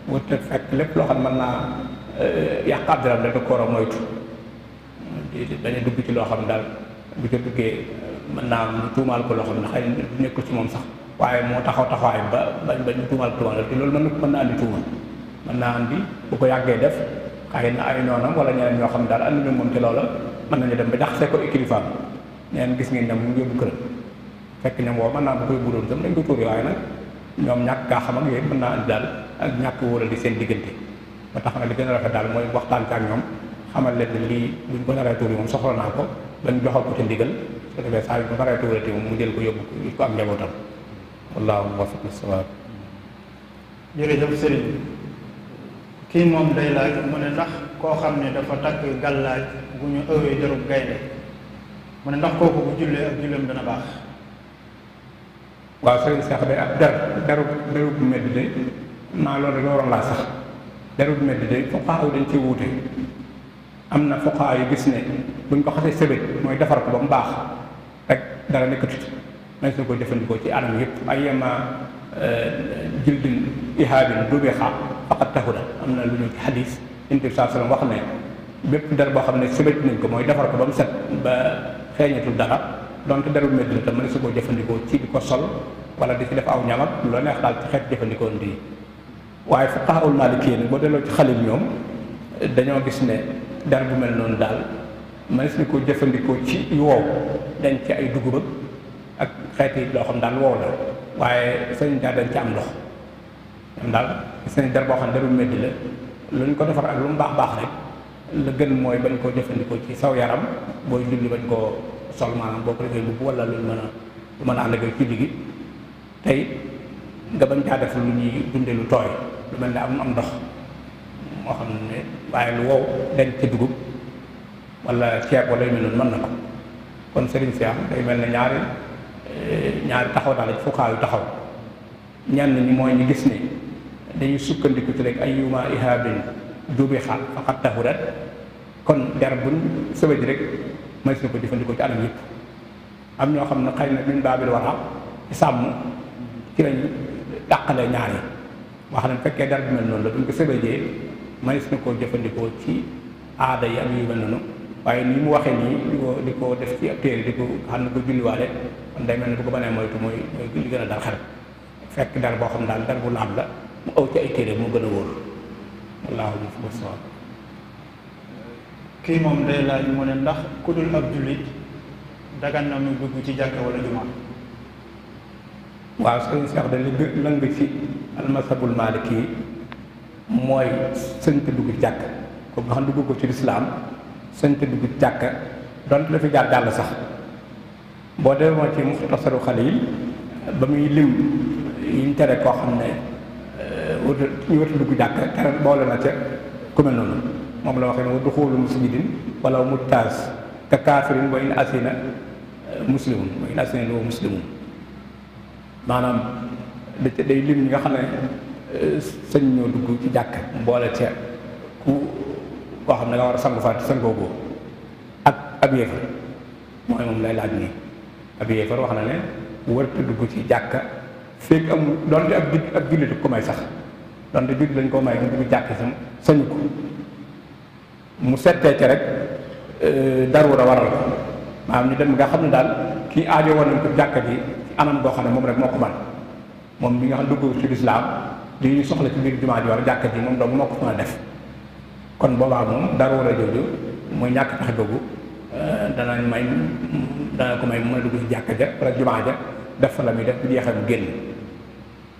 wut te fekk lépp loo xam ne mën naa yàq ab dara da ko war a moytu bañ a dugg ci loo xam ne daal bu ca duggee mën naa am tuumaal ko loo xam ne xëy na nekkul ci moom sax waaye moo taxawaay ba bañ tuumaal ko tuumaal te loolu mën na andi tuuma mën naa andi bu ko yàggee def xëy na ay noonam wala ñeneen ñoo xam ne daal andi ñu moom ci loola mën nañu dem ba jaxasee ko kilifaam ñeneen gis ngeen ne mu yóbbu këram fekk ñoom woo mën naa bu koy budoon tam dañ ko tuuri waaye nag ñoom ñàkk kaa xam ak yooyu mën naa andi daal ak ñàkk wóoral di seen diggante ba tax na li gën a rafet daal mooy waxtaan ak ñoom xamal leen ne lii buñ ko naree tuuri moom soxla naa ko bañ joxal ko ci ndigal su ko defee saa yu ko naree tuurati moom mu jël ko yóbbu ko am njabootam wallaahu muwaffiq lis-sawaab. jërëjëf sëriñ kii moom day laaj mu ne ndax koo xam ne dafa takk gàllaaj bu ñu ëwee jarub gaynde mu ne ndax kooku bu jullee ak julleem dana baax. waaw sëriñ Cheikh day ab deru bu medd de maa loolu la waroon laa sax deru bu medd de fuqahaa yi dañ ci wuute am na fuqahaa yu gis ne buñ ko xasee sëbët mooy defar ko ba mu baax rek dara nekkatu ci nañ su ko jëfandikoo ci anam yëpp ay yema jildin ihaabin dubiha faqat tahuda am na lu ñu ci xadis Yonent bi sallallahu alayhi wasallam wax ne bépp der boo xam ne sëbët nañ ko mooy defar ko ba mu set ba feeñatul dara donte deru medd la tam mën su ko jëfandikoo ci di ko sol wala di ci def aw ñam ak lu la neex daal ci xeet jëfandikoo ndi waaye fuqahaa'ul maalikiyya nag boo delloo ci xalil ñoom dañoo gis ne der bu mel noonu daal mënees na ko jëfandikoo ci yu wow dañ ci ay dugub ak xeeti loo xam daal wow la waaye sëñ daal dañ ci am ndox ñoom daal seen der boo xam ne deru medd la lu ñu ko defar ak lu mu baax baax rek la gën mooy bañ koo jëfandikoo ci saw yaram booy julli bañ koo sol maanaam boo ko defee mbubb wala lu mën a ànd ak julli gi tey nga bañ caa def lu ñuy dunde lu tooy lu mel ne am ndox moo xam ne waaye lu wow dañ ca dugub wala ceeb wala yu mel noonu mën na ko kon Serigne Cheikh day mel ne ñaari taxaw daal ci fuqaa yu taxaw ñenn ñi mooy ñu gis ne dañuy sukkandiku ci rek ay yuma ihaabin dubiha faqat tahurat kon der buñ sëbëj rek mën na ko jëfandikoo ci anam yëpp am ñoo xam ne xëy na min baabil wara ci sàmm ci lañ dàqale ñaar yi wax ne fekkee der bu mel noonu la buñ ko sëbëjee mënees na koo jëfandikoo ci aada yi ak yu mel noonu waaye ni mu waxee nii di ko def ci ab téere di ko xam ne ko julliwaale kon day mel ne bu ko banee moytu mooy li gën a dal xel fekk der boo xam daal der bu laab la mu aw ci ay téere moo gën a wóor wallaahu muwaffiq. kii moom day laaj mu ne ndax ku dul ab jullit dagan na mu dugg ci jàkka wala jumaa. waaw sëñ Cheikh da li lëng ci almasabul maliki mooy sëñte dugg ci jàkk ko nga xam dugg ko ci lislaam sëñte dugg ci jàkk donte la fi jaar jàll sax boo demoo ci muxtasaru xalil ba muy lim yiñ tere koo xam ne ñu wata dugg jàkk tere boole na ca ku mel noonu moom la waxee ne wa duxuulu musjidin wala mutaas ka kaafirin wa in asina muslimun wa in asina loo muslimun maanaam day lim ñi nga xam ne sëñ ñoo dugg ci jàkk boole ca ku koo xam ne nga war a sangu faat sangoo ko ak ab yéefar mooy moom lay laaj nii ab yéefar wax na ne warta dugg ci jàkka fekk amul donte ab jullit ko may sax donte jullit lañ koo may mu dugg jàkk sam sañu ko mu settee ca rek darura waral ko maanaam ñu dem nga xam ne daal kii aajo war nañ ko jàkka ji anam boo xam ne moom rek moo ko man moom mi nga xam dugg ci lislaam li ñu soxla ci biir jumaa ji war jàkka ji moom dong moo ko mën a def kon boobaa moom dara war a jooju mooy ñàkk tax googu danañ dana ko may mu mën a dugg ci jàkka ja wala jumaa ja def fa la muy def bu jeexee mu génn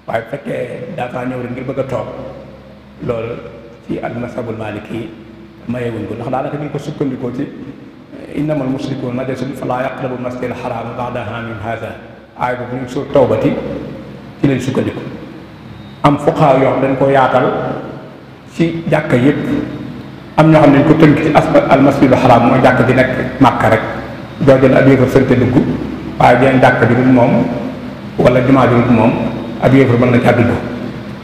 waaye bu fekkee dafa ñëw rek ngir bëgg a toog loolu ci al-mazhabul maliki mayewuñ ko ndax daanaka ñu ngi ko sukkandikoo ci innamal mushrikuuna najasun falaa yaqrabu al-masjidal haraama ba'da aamihim haazaa aay boobu ñu ngi soo tawbati ci lañ sukkandiku am fuqahaa yoo xam dañ ko yaatal ci jàkka yëpp am ñoo xam ne dañ ko tënk ci al-masjidul haraam mooy jàkka di nekk Màkka rek joojal ab yéefar sënte dugg waaye jeneen jàkka bi dul moom wala jumaa bi dul moom ab yéefar mën na caa dugg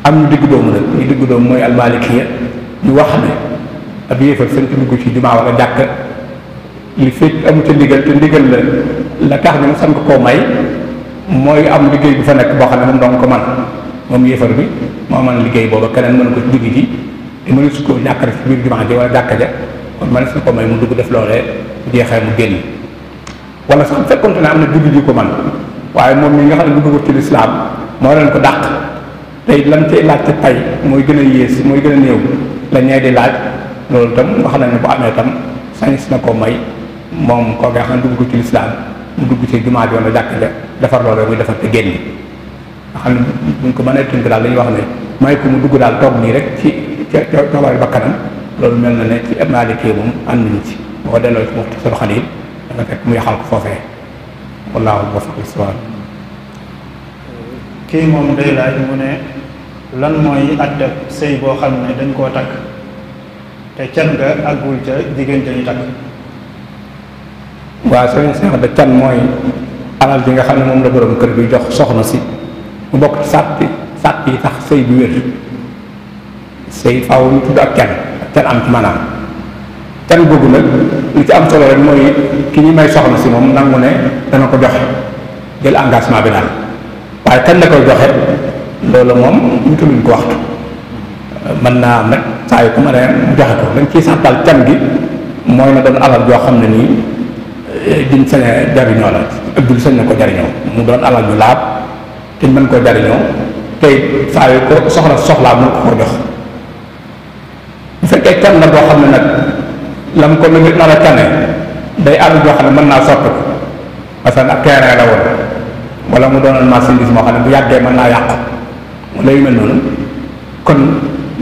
am ñu diggu doomu nag ñu diggu doomu mooy al-maalikiya ñu wax ne ab yéefar sënte dugg ci jumaa wala jàkka li fekk amu ca ndigal te ndigal la tax ñu sant koo may mooy am liggéey bu fa nekk boo xam ne moom dong ko man moom yéefar bi moo man liggéey booba keneen mën ko ci dugg ji te mënu su ko ñàkk rek ci biir jumaa ji wala jàkka ja kon mënees na ko may mu dugg def loolee bu jeexee mu génn wala sax fekkonte ne am na jullit yu ko man waaye moom mi nga xam ne dugg ci lislaam moo leen ko dàq tey lan cay laaj te tay mooy gën a yées mooy gën a néew la ñee di laaj loolu tam nga xam ne bu amee tam sañis na ko may moom koo nga xam ne dugg ko ci lislaam mu dugg ci jumaa ji wala jàkk ja defar loolu muy defar te génn nga xam ne buñ ko mënee tënk daal dañuy wax ne may ko mu dugg daal toog nii rek ci coobare bakkanam loolu mel na ne ci Maalikee moom ànd nañu ci boo delloo ci Muxtasar Xaliil da nga fekk mu yaxal ko foofee wallaahu muwaffiq lis-sawaab. kii moom day laaj mu ne lan mooy àtte sëy boo xam ne dañ koo takk te can nga àggul ca diggante ñu takk. waaw sëriñ Seex da can mooy alal bi nga xam ne moom la borom kër bi jox soxna si mu bokk ci sàtt yi tax sëy bi wér sëy faaw ñu tudd ak can am ci maanaam can googu nag li ci am solo rek mooy ki ñi may soxna si moom nangu ne dana ko joxe jël engagement bi daal waaye kan la koy joxe loolu moom ñu tudduñ ko waxtu mën naa am nag saa yu ko ma mu joxe ko dañ ciy sàttal can gi mooy na doon alal joo xam ne nii diñ sañ a jariñoo la ak dul sañ na ko jariñoo mu doon alal ju laab te mën koo jariñoo tey saa yu ko soxlaa mën ko jox bu fekkee can la boo xam ne nag lam ko nar a cane day alal joo xam ne mën naa soppi ko parce que ab terrain la woon wala mu doonoon marchandise moo xam ne bu yàggee mën naa yàqu wala yu mel noonu kon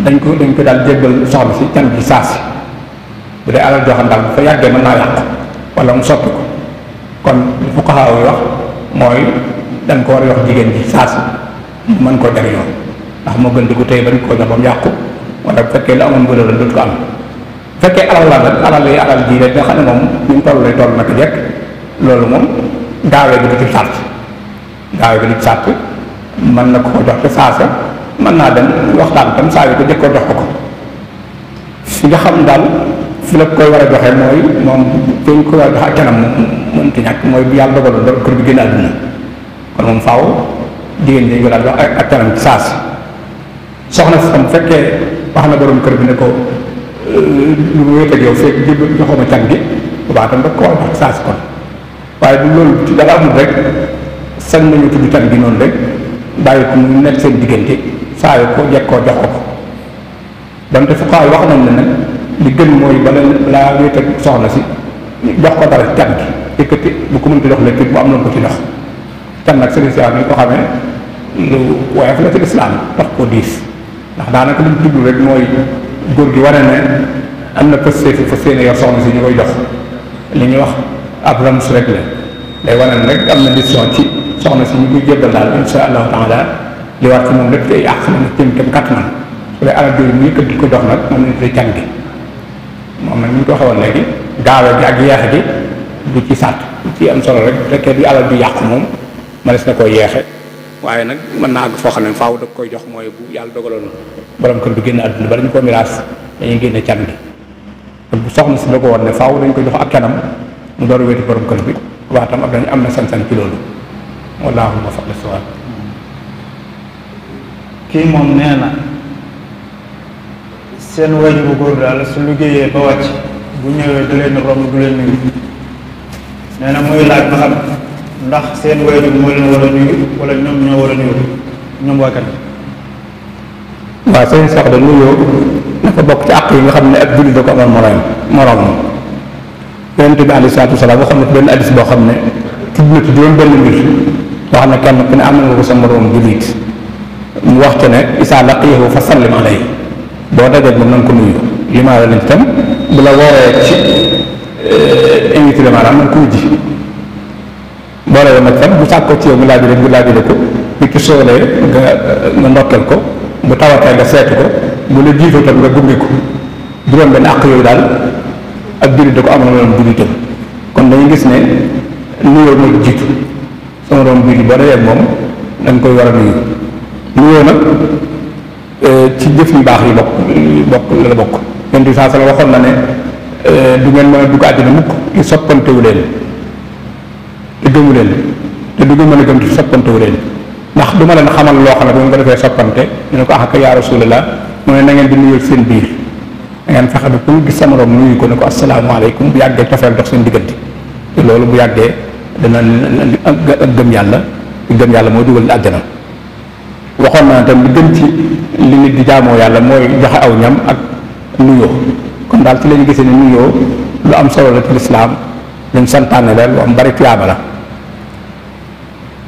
dañ ko daal jébbal soxna si can bi saasi bu dee alal joo xam daal bu fa yàggee mën naa yàqu wala mu soppi ko kon li fuqahaa yi wax mooy dañ ko war a jox jigéen ji saasi mën koo jariñoo ndax moo gën di ko téye bañ koo jox ba mu yàqu wala bu fekkee la amoon bële la dootu ko am bu fekkee alal la nag alal ji rek nga xam ne moom ñu toll lay toll naka jekk loolu moom gaawee bi du ci sàrt mën na ko jox te saasa mën naa dem waxtaan tam saa yu ko jëkkoo jox ko fi nga xam daal fi la koy war a joxe mooy moom fi ñu ko war a jox ak kanam mënti ñàkk mooy bu yàlla dogaloon doon kër bi génn àdduna kon moom faaw jigéen ñi ko daal jox ak kanam ci saasi soxna si tam bu fekkee wax na borom kër bi ne ko lu mu wéet ak yow fekk joxoma can gi boobaa tam da ko war a jox saasi kon waaye du loolu ci dara amul rek sañ nañu tudd can gi noonu rek bàyyi ko mu nekk seen diggante saa yu ko jekkoo jox ko donte fuqahaa yi wax nañ ne nag li gën mooy balaa wéet ak soxna si jox ko dara can gi yëkkati bu ko mënta jox lépp bu am na ko ci jox can nag sëriñ Seex ni ko xamee lu woyof la ci lislaam tax koo diis ndax daanaka li mu jublu rek mooy góor gi wane ne am na pëstéef fa seen yor soxna si ñu koy jox li ñuy wax ab rams rek la day wane ne rek am na décision ci soxna si ñu koy jébbal daal insha allahu taala li war ci moom lépp day àq na jëm kem kattanam su dee alal jooju mu yëkkat di ko jox nag moom lañ koy can gi moom nag ñu ko xawoon léegi gaawe gi ak yeexe gi du ci sàtt du ci am solo rek bu fekkee di alal ju yàqu moom mënees na koy yeexe waaye nag mën naa àgg foo xam ne faaw da koy jox mooy bu yàlla dogaloon borom kër bi génn àdduna ba dañu ko miraas dañuy génne can gi kon bu soxna si da ko woon ne faaw dañ ko jox ak canam mu door a wéeti borom kër bi waa tam dañu am na san-san ci loolu wallaahu muwaffiq lis-sawaab. kii moom nee na seen waajur bu góor daal su liggéeyee ba wàcc bu ñëwee du leen romb du leen nuyu nee na muy laaj ba xam ndax seen waajur moo leen war a nuyu wala ñoom ñoo war a nuyu ñoom waa kan. waaw seen sax da nuyoo dafa bokk ci àq yi nga xam ne ak jullit da ko amal moroom Yonent bi alayhi salaatu wa salaam boo xam ne benn hadiis boo xam ne tudd na ci juróom benn mbir wax ne kenn ku ne am nga ko sa moroom jullit mu wax ca ne isaa laqiyahu fa sallim alayhi boo dajeeg moom na nga ko nuyu li ma la tam bu la wooree ci invité la maanaam na nga ko wujji boole woon nag tam bu sàkkoo ci yow mu laajale ko bu ci soolee nga ndokkeel ko bu tawatee nga seetu ko bu la jiitoo tam nga gunge ko juróom benn àq yooyu daal ak jullit da ko amal loolu jullitam kon dañuy gis ne nuyoo mooy jiitu sama doom bii boo dajee moom da nga koy war a nuyu nuyoo nag ci jëf yu baax yi bokk la bokk yonent bi saa sala waxoon na ne du ngeen mën a dugg àddina mukk ci soppantewu leen te gëmu leen te du ngeen mën a gëm ci soppantewu leen ndax du ma leen xamal loo xam ne bu ngeen ko defee soppante ñu ne ko ah yaa Rasulullah mu ne na ngeen di nuyoo seen biir da ngeen fexe ba ku gis sama doom nuyu ko ne ko asalaamaaleykum bu yàggee cofeel dox seen diggante te loolu bu yàggee dana ak gëm yàlla moo dugal àjjana waxoon naa tam li gën ci li nit di jaamoo yàlla mooy joxe aw ñam ak nuyoo kon daal ci lañu gisee ne nuyoo lu am solo la ci lislaam luñ santaane la lu am bari tuyaaba la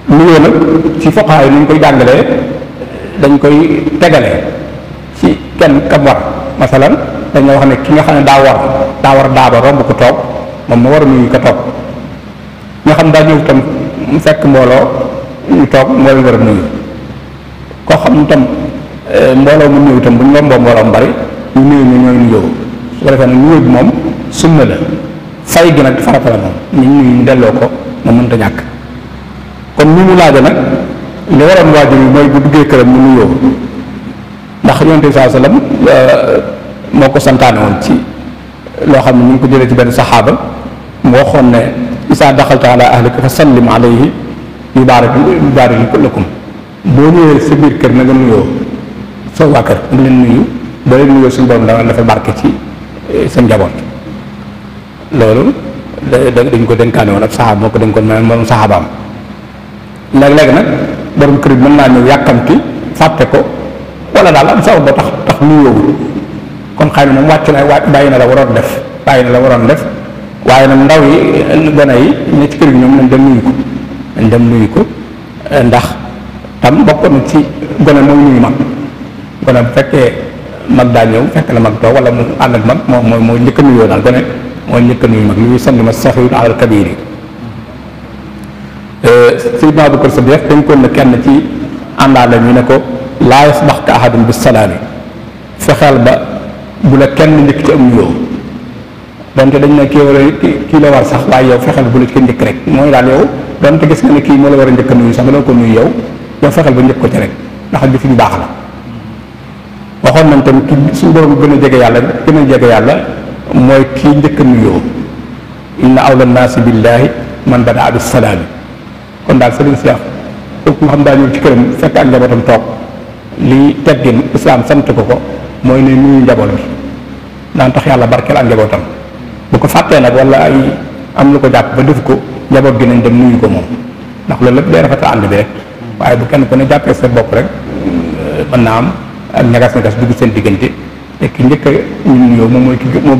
nuyoo nag ci foqaay yi ni ñu koy jàngalee dañ koy tegalee ci kenn kam war masalan dañoo wax ne ki nga xam ne daa war daaba romb ko toog moom ma war a nuyu ko toog nga xam daa ñëw tam fekk mbooloo ñu toog moo leen war a nuyu koo xam tam mbooloo mu ñëw tam bu ñu romboo mbooloo mu bari ñu nuyu ñu ñooy nuyoo su ko defee nag nuyoo bi moom sunna la fay gi nag farata la moom ñu nuyu ñu delloo ko moom mënta ñàkk kon ni mu laaja nag li waroon waajur yi mooy bu duggee këram mu nuyoo ndax yonent bi saa sallam moo ko santaane woon ci loo xam ne ñu ngi ko jëlee ci benn saxaaba mu waxoon ne isaa daxalta ala ahlika fa sallim alayhi yubaarik lakum boo ñëwee sa biir kër na nga nuyoo soo waa kër nga leen nuyu boo leen nuyoo suñu borom dana dafa barke ci sa njaboot loolu dañ ko dénkaane woon ak saxaaba moo ko dénkoon moom saxaabaam léeg-léeg nag borom kër bi mën naa ñëw yàkkamti fàtte ko wala daal am sabab ba tax nuyoowul kon xëy na moom bàyyi na la waroon def waaye nag ndaw yi gone yi ne ci kër gi ñoom nañ dem nuyu ko ndax tam bokkoon na ci gone mooy nuyu mag gone bu fekkee mag daa ñëw fekk la mag toog wala mu ànd ak mag mooy njëkk a nuyoo daal gone mooy njëkk a nuyu mag li ñuy sandi ma saxiwut alal kabiir yi Sayyidina Abubakar Sadiq dañ koon na kenn ci àndaale ñu ne ko laa yasbaxka ahadun bis salaami fexeel ba bu la kenn njëkk ci am nuyoo donte dañ ne kii la war sax waaye yow fexeel bu la ci njëkk rek mooy daal yow donte gis nga ne kii moo la war a njëkk a nuyu sax nga doon ko nuyu yow fexeel ba njëkk ko ci rek ndax jëf ju baax la waxoon nañ tamit ki suñu borom gën a jege yàlla mooy kii njëkk a nuyoo inna awla naasi billaahi man badaa bis salaami kon daal sëriñ Cheikh kooku nga xam daa ñëw ci këram fekk ak njabootam toog li teggin islaam sant ko mooy ne nuyu njaboot bi daan tax yàlla barkeel ak njabootam bu ko fàttee nag wala ay am lu ko jàpp ba def ko njaboot gi nañ dem nuyu ko moom ndax loolu lépp day rafetal ànd bi rek waaye bu kenn ku ne jàppee sa bopp rek mën naa am ak ñagas dugg seen diggante te ki njëkk a ñu nuyoo moom mooy moo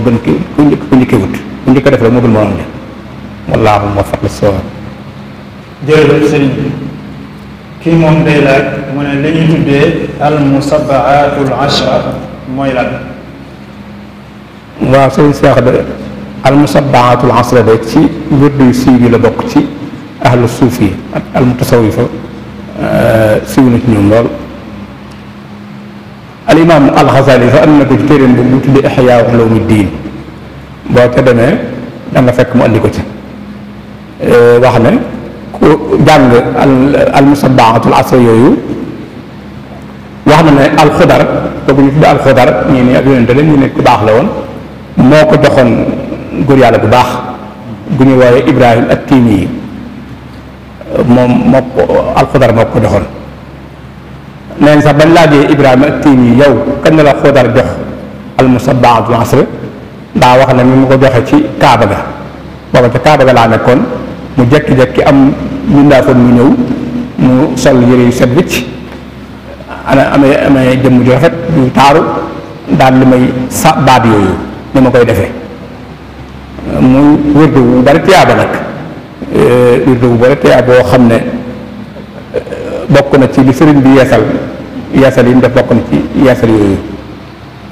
gën ki ku njëkkee wut ku njëkk a def la moo gën moo am ne wallaahu muwaffiq lis-sawaab. jërëjëf sëriñ bi kii moom day laaj mu ne li ñuy tuddee al-musabbahaatul ashra mooy lan. waaw sëriñ Cheikh de al-musabbahaatul ashra de ci wirdu yu siiw yi la bokk ci ahlu suuf yi ak al-mutasawifa siiw na ci ñoom lool. al imaam al-Xasaali sax am na ko ci téeréem bu mu tuddee Ihyaa Ulumuddin boo ca demee da nga fekk mu andi ko ci. wax ne ku jàng al musabbaatul asra yooyu wax na ne alxudar kooku ñu tuddee alxudar ñii ni ak yonente la ñu ne ku baax la woon moo ko joxoon góor yàlla bu baax bu ñu woowee Ibrahim at-Tiimi yi moo ko alxudar moo ko joxoon neen sax bañ laajee Ibrahima at-Tiimi yi yow kañ la xudar jox al musabbaatul asra daa wax ne mi mu ko joxe ci Kaaba ga booba ca Kaaba ga laa nekkoon mu jekki-jekki am mbindaafoon mu ñëw mu sol yére yu set wicc amee jëmm ju rafet ju taaru daal li may sa baat yooyu ni ma koy defee muy wérdu bu bari tiyaaba nag wérdu bu bari tiyaaba boo xam ne bokk na ci li sëriñ bi yeesal yi mu def bokk na ci yeesal yooyu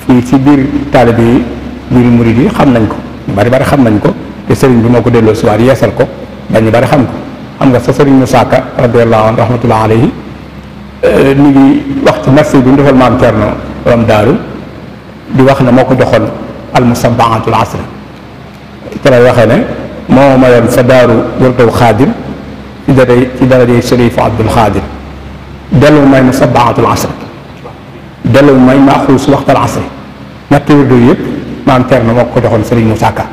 fii ci biir taalibe yi biir murid yi xam nañ ko ñu bari xam nañ ko te sëriñ bi moo ko delloo si waat yeesal ko ba ñu bari xam ko xam nga sa sëriñ Musaa Ka radiyallahu anhu rahmatullah alayhi mi ngi wax ci merci bi mu defal maam Cerno borom daaru di wax ne moo ko joxoon almusabbaatul asr te lay waxee ne moo mayoon sa daaru wërdaw xaadir ci darajey Sharif Abdul Xaadir dellu may musabbaatul asr dellu may maaxuus waxtal asr ñetti wërdaw yëpp maam Cerno moo ko joxoon sëriñ Musaa Ka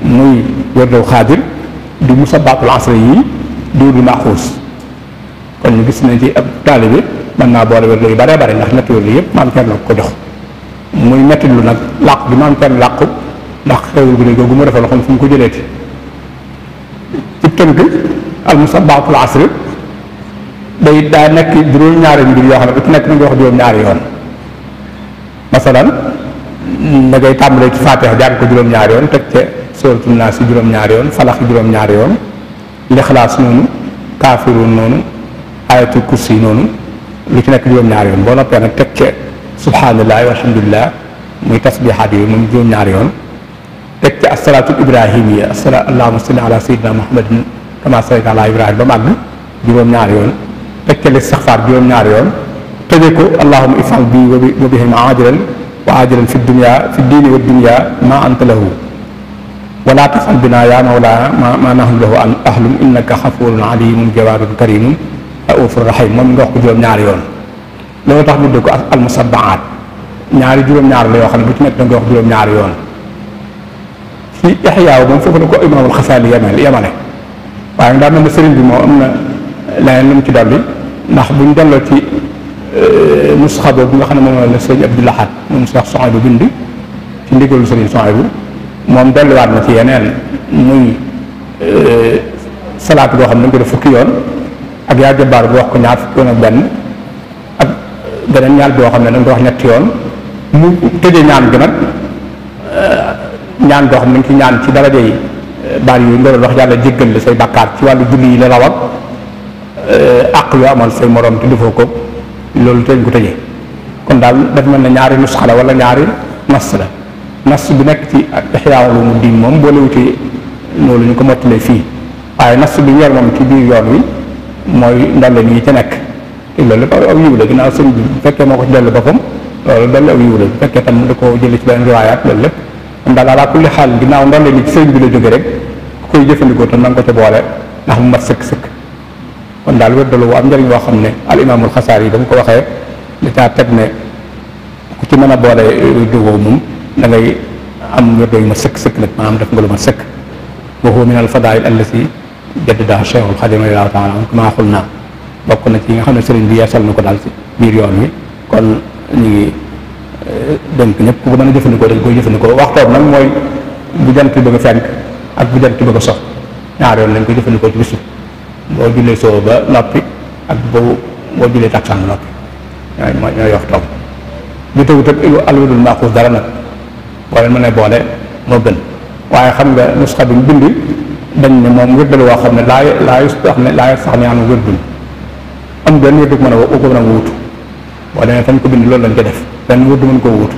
muy wërdaw xaadir di musabbaatul asr yi di maaxuus kon ñu gis nañ ci ab taalibe mën naa boole wërdaw yu bare bare ndax ñetti wërdaw yëpp maam Cerno ko jox muy metti lu nag làqu bi maam Cerno làqu ndax xewul gu ne googu mu defal xam fu mu ko jëleeti ci tënk al musabbaatul asr day daa nekk juróom-ñaari mbir yoo xam ne bu ci nekk na nga wax juróom-ñaari yoon masalan da ngay tàmbalee ci Faatiha jàng ko juróom-ñaari yoon teg ca sóoratu Naas si juróom-ñaari yoon Falax juróom-ñaari yoon Lixlaas noonu Kaafiruun noonu Ayatul Kursi noonu lu ci nekk juróom-ñaari yoon boo noppee nag teg ca subhaanallaahi walhamdulillah muy tasbihaat yooyu moom juróom-ñaari yoon teg ca asalaatu ibrahimiya allahumma salli ala sayyidina muhammadin kama sallayta ala ibrahim ba màgg juróom-ñaari yoon teg ca listixfaar juróom-ñaari yoon tëje ko allahumma ifal bi wa bihim ajilan wa ajilan fi dunya fi diini wa dunya ma anta lahu wala tafal bina ya mawlana ma nahnu lahu an ahlum innaka xafurun alimun jawaadun karimun raufur rahim moom nga wax ko juróom-ñaari yoon loolu tax ñu dégg ko al musabbaat ñaari juróom-ñaar la yoo xam ne bu ci nekk da nga wax juróom-ñaari yoon ci Ixyaa moom foofu la ko imaamul Xasaali yemale waaye daa mel ne sëriñ bi moom am na leneen lu mu ci dolli ndax buñ delloo ci nusxa boobu nga xam ne moom la sëriñ Abdul Ahad moom Cheikh Souhaïbou bu bind ci ndigalu sëriñ Souhaïbou moom dolliwaat na ci yeneen muy salaat boo xam ne dañ ko def fukki yoon ak yaa jabaar bu wax ko ñaar fukki yoon ak benn ak beneen ñaar boo xam ne dañ ko wax ñetti yoon mu tëjee ñaan gi nag ñaan goo xam ne dañ ci ñaan ci daraja yi baar yooyu nga doon wax yàlla jéggal la say bàkkaar ci wàllu julli yi la raw ak àq yoo amal say morom te defoo ko loolu teñ ko tëjee kon daal dafa mel ne ñaari nusxa la wala ñaari nas la nas bi nekk ci Ihyaa Ulumuddin moom boolewu ci loolu ñu ko mottalee fii waaye nas bi ñor moom ci biir yoon wi mooy ndolleen yi ca nekk te loolu lépp aw yiw la ginnaaw sëñ bi bu fekkee moo ko ci dellu boppam loolu dolli aw yiw la bu fekkee tam da ko jëlee ci beneen riwaayaat loolu lépp kon daal ala kulli xaal ginnaaw ndolleen yi ci sëñ bi la jóge rek ku koy jëfandikoo tam na nga ko ca boole ndax mu mat sëkk-sëkk kon daal wér dalu am njëriñ boo xam ne al imaamul Xasaali yi dama ko waxee li taa teg ne ku ci mën a boole dugoo moom da ngay am wér yu ma sëkk-sëkk nag maanaam def nga lu ma sëkk wa huwa min al fadail allati jaddadaha Cheikhul Xadim radiyallahu taala anhu kama xul naa bokk na ci yi nga xam ne sëriñ bi yeesal na ko daal ci biir yoon wi kon ñu ngi dénk ñëpp ku ko mën a jëfandikoo dañ koy jëfandikoo waxtoom nag mooy bu jant bëgg a fenk ak bu jant bëgg a sox ñaar yoon lañ koy jëfandikoo ci bisu boo jullee soo ba noppi ak boo jullee taksaan noppi ñooy waxtoom bu tëgu tëg alwadul maaxuus dara nag boo leen mën a boole moo gën waaye xam nga nusxa bi mu bind dañ ne moom wérdal woo xam ne laa sax ne am wérdul am benn wérdu ko mën a wuutu boo demee fañ ko bind loolu lañ ko def benn wérdu mën koo wuutu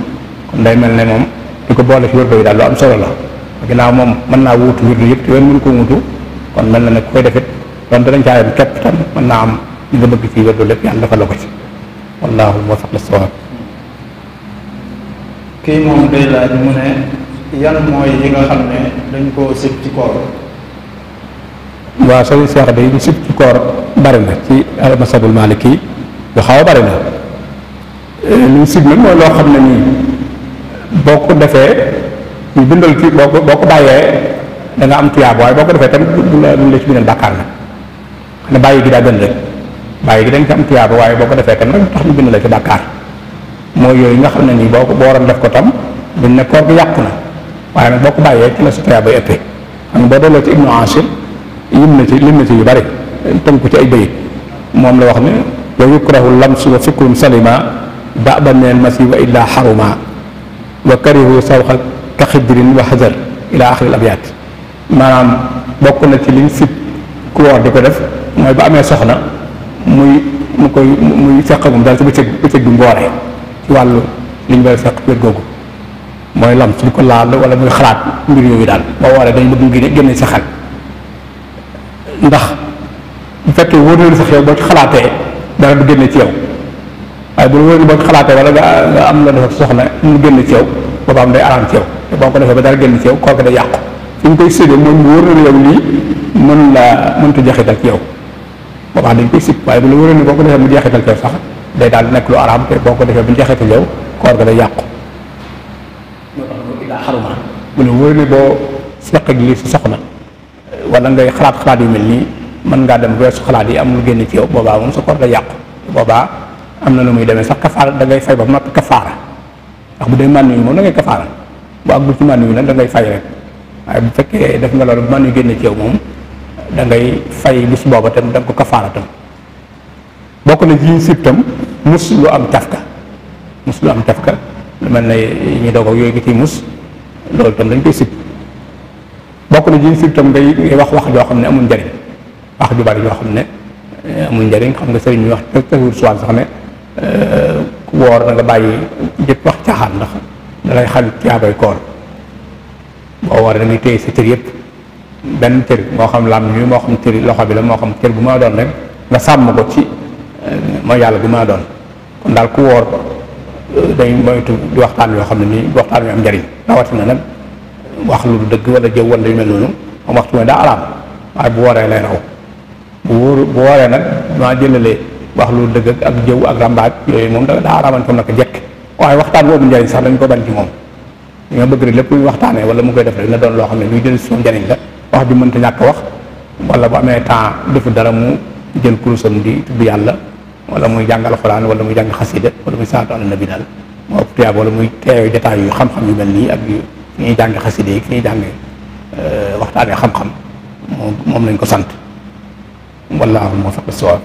kon day mel ne moom di ko boole ci wérdu yi daal lu am solo la ginnaaw moom mën naa wuutu wérdu yëpp te wenn mën koo wuutu kon mel na ne ku koy defit doon danañ caa yem képp tam mën naa am li nga bëgg ci wérdu lépp yàlla defal la ko ci wallaahu muwaffiq lis-sawaab. kii moom day laaj mu ne yan mooy yi nga xam ne dañ koo sib ci koor. waaw sëriñ Seex day ñu sib ci koor bari na ci masabul Maliki lu xaw a bari na li ñu sib nag mooy loo xam ne nii boo ko defee ñu bindal ci boo ko bàyyee da nga am tuyaab waaye boo ko defee tamit du la ci bindal bàkkaar nag xam ne bàyyi gi daa gën rek bàyyi gi dañ ci am tuyaab waaye boo ko defee tam nag tax ñu bind la ci bàkkaar mooy yooyu nga xam ne nii boo waroon def ko tam duñ ne koor gi yàqu na waaye nag boo ko bàyyee ci la sa tuyaab bay ëppee xam nga boo delloo ci Ibnu Ashir lim na ci yu bari tënk ko ci ay bayit moom la wax ne wa yukrahu lamsu wa fikrun salima ba'da min al-masi wa illa haruma wa karihu sawxa ka xidrin wa xazar ila axiri al abyaat maanaam bokk na ci liñ sib ku woor di ko def mooy ba amee soxna muy seq moom daal ci bëccëg bi mbooree ci wàllu liñ war a seq wér googu mooy lam ci di ko laal wala muy xalaat mbir yooyu daal boo wooree dañ bëgg mu génne sa xel ndax bu fekkee wóor na sax yow boo ci xalaatee dara du génne ci yow waaye bu la wóor boo ci xalaatee wala nga am la dafa soxna mu génne ci yow booba am day araam ci yow te boo ko defee ba dara génn ci yow kooku day yàqu fi ñu koy séddee mooy mu wóor na yow lii mënta jeexital ci yow boobaa dañ koy sib waaye bu la wóor ne boo ko defee mu jeexital ci yow sax day daal nekk lu araam te boo ko defee bu jeexital yow koor ga day yàqu moo tax daa xaruma bu la wóor ne boo seq ak lii si soxna wala ngay xalaat yu mel nii mën ngaa dem weesu xalaat yi am lu génn ci yow boobaa moom sa koor day yàqu boobaa am na lu muy demee sax kafaara da ngay fay ba noppi kafaara ndax bu dee mànn yu moom da ngay kafaara bu àggul ci mànn yu nag da ngay fay rek waaye bu fekkee def nga loolu bu mànn yu génn ci yow moom da ngay fay bis booba tam da nga ko kafaara tam bokk na ci sib tam mus lu am cafka lu mel ne ñu doog ak yooyu nga ciy mus loolu tam dañ koy sib bokk na ci sib tam ngay wax joo xam ne amul njariñ wax ju bari yoo xam ne amul njariñ xam nga sëriñ bi wax tawur suwaan sax ne ku woor da nga bàyyi jëpp wax caaxaan ndax da lay xañ tiyaabay koor boo wooree da ngay téye sa cër yëpp benn cër moo xam lam bi moo xam cër loxo bi la moo xam cër bu ma doon rek nga sàmm ko ci mooy yàlla bu ma doon kon daal ku woor day moytu di waxtaan yoo xam ne nii waxtaan yu am njariñ rawatina nag wax lu dëgg wala jëw wala yu mel noonu am waxtu mooy daa araam waaye bu wooree lay raw bu wooree nag maa jëlalee wax lu dëgg ak jëw ak rambaaj yooyu moom daa araaman comme naka jekk waaye waxtaan boobu njariñ sax dañ ko bañ ci moom li nga bëgg rek lépp luy waxtaanee wala mu koy def rek na doon loo xam ne luy jël si njariñ la wax ju mënta ñàkk wax wala bu amee temps defu dara mu jël kurusam di tudd yàlla wala muy jàng alxuraan wala muy jàng xasida wala muy salaatu ala nabi daal moo ëpp tuyaab wala muy teew jotaay yu xam-xam yu mel nii ak yu fi ñuy jàng xasida yi fi ñuy jàng waxtaanee xam-xam moom lañ ko sant wallaahu muwaffiq as-sawaab.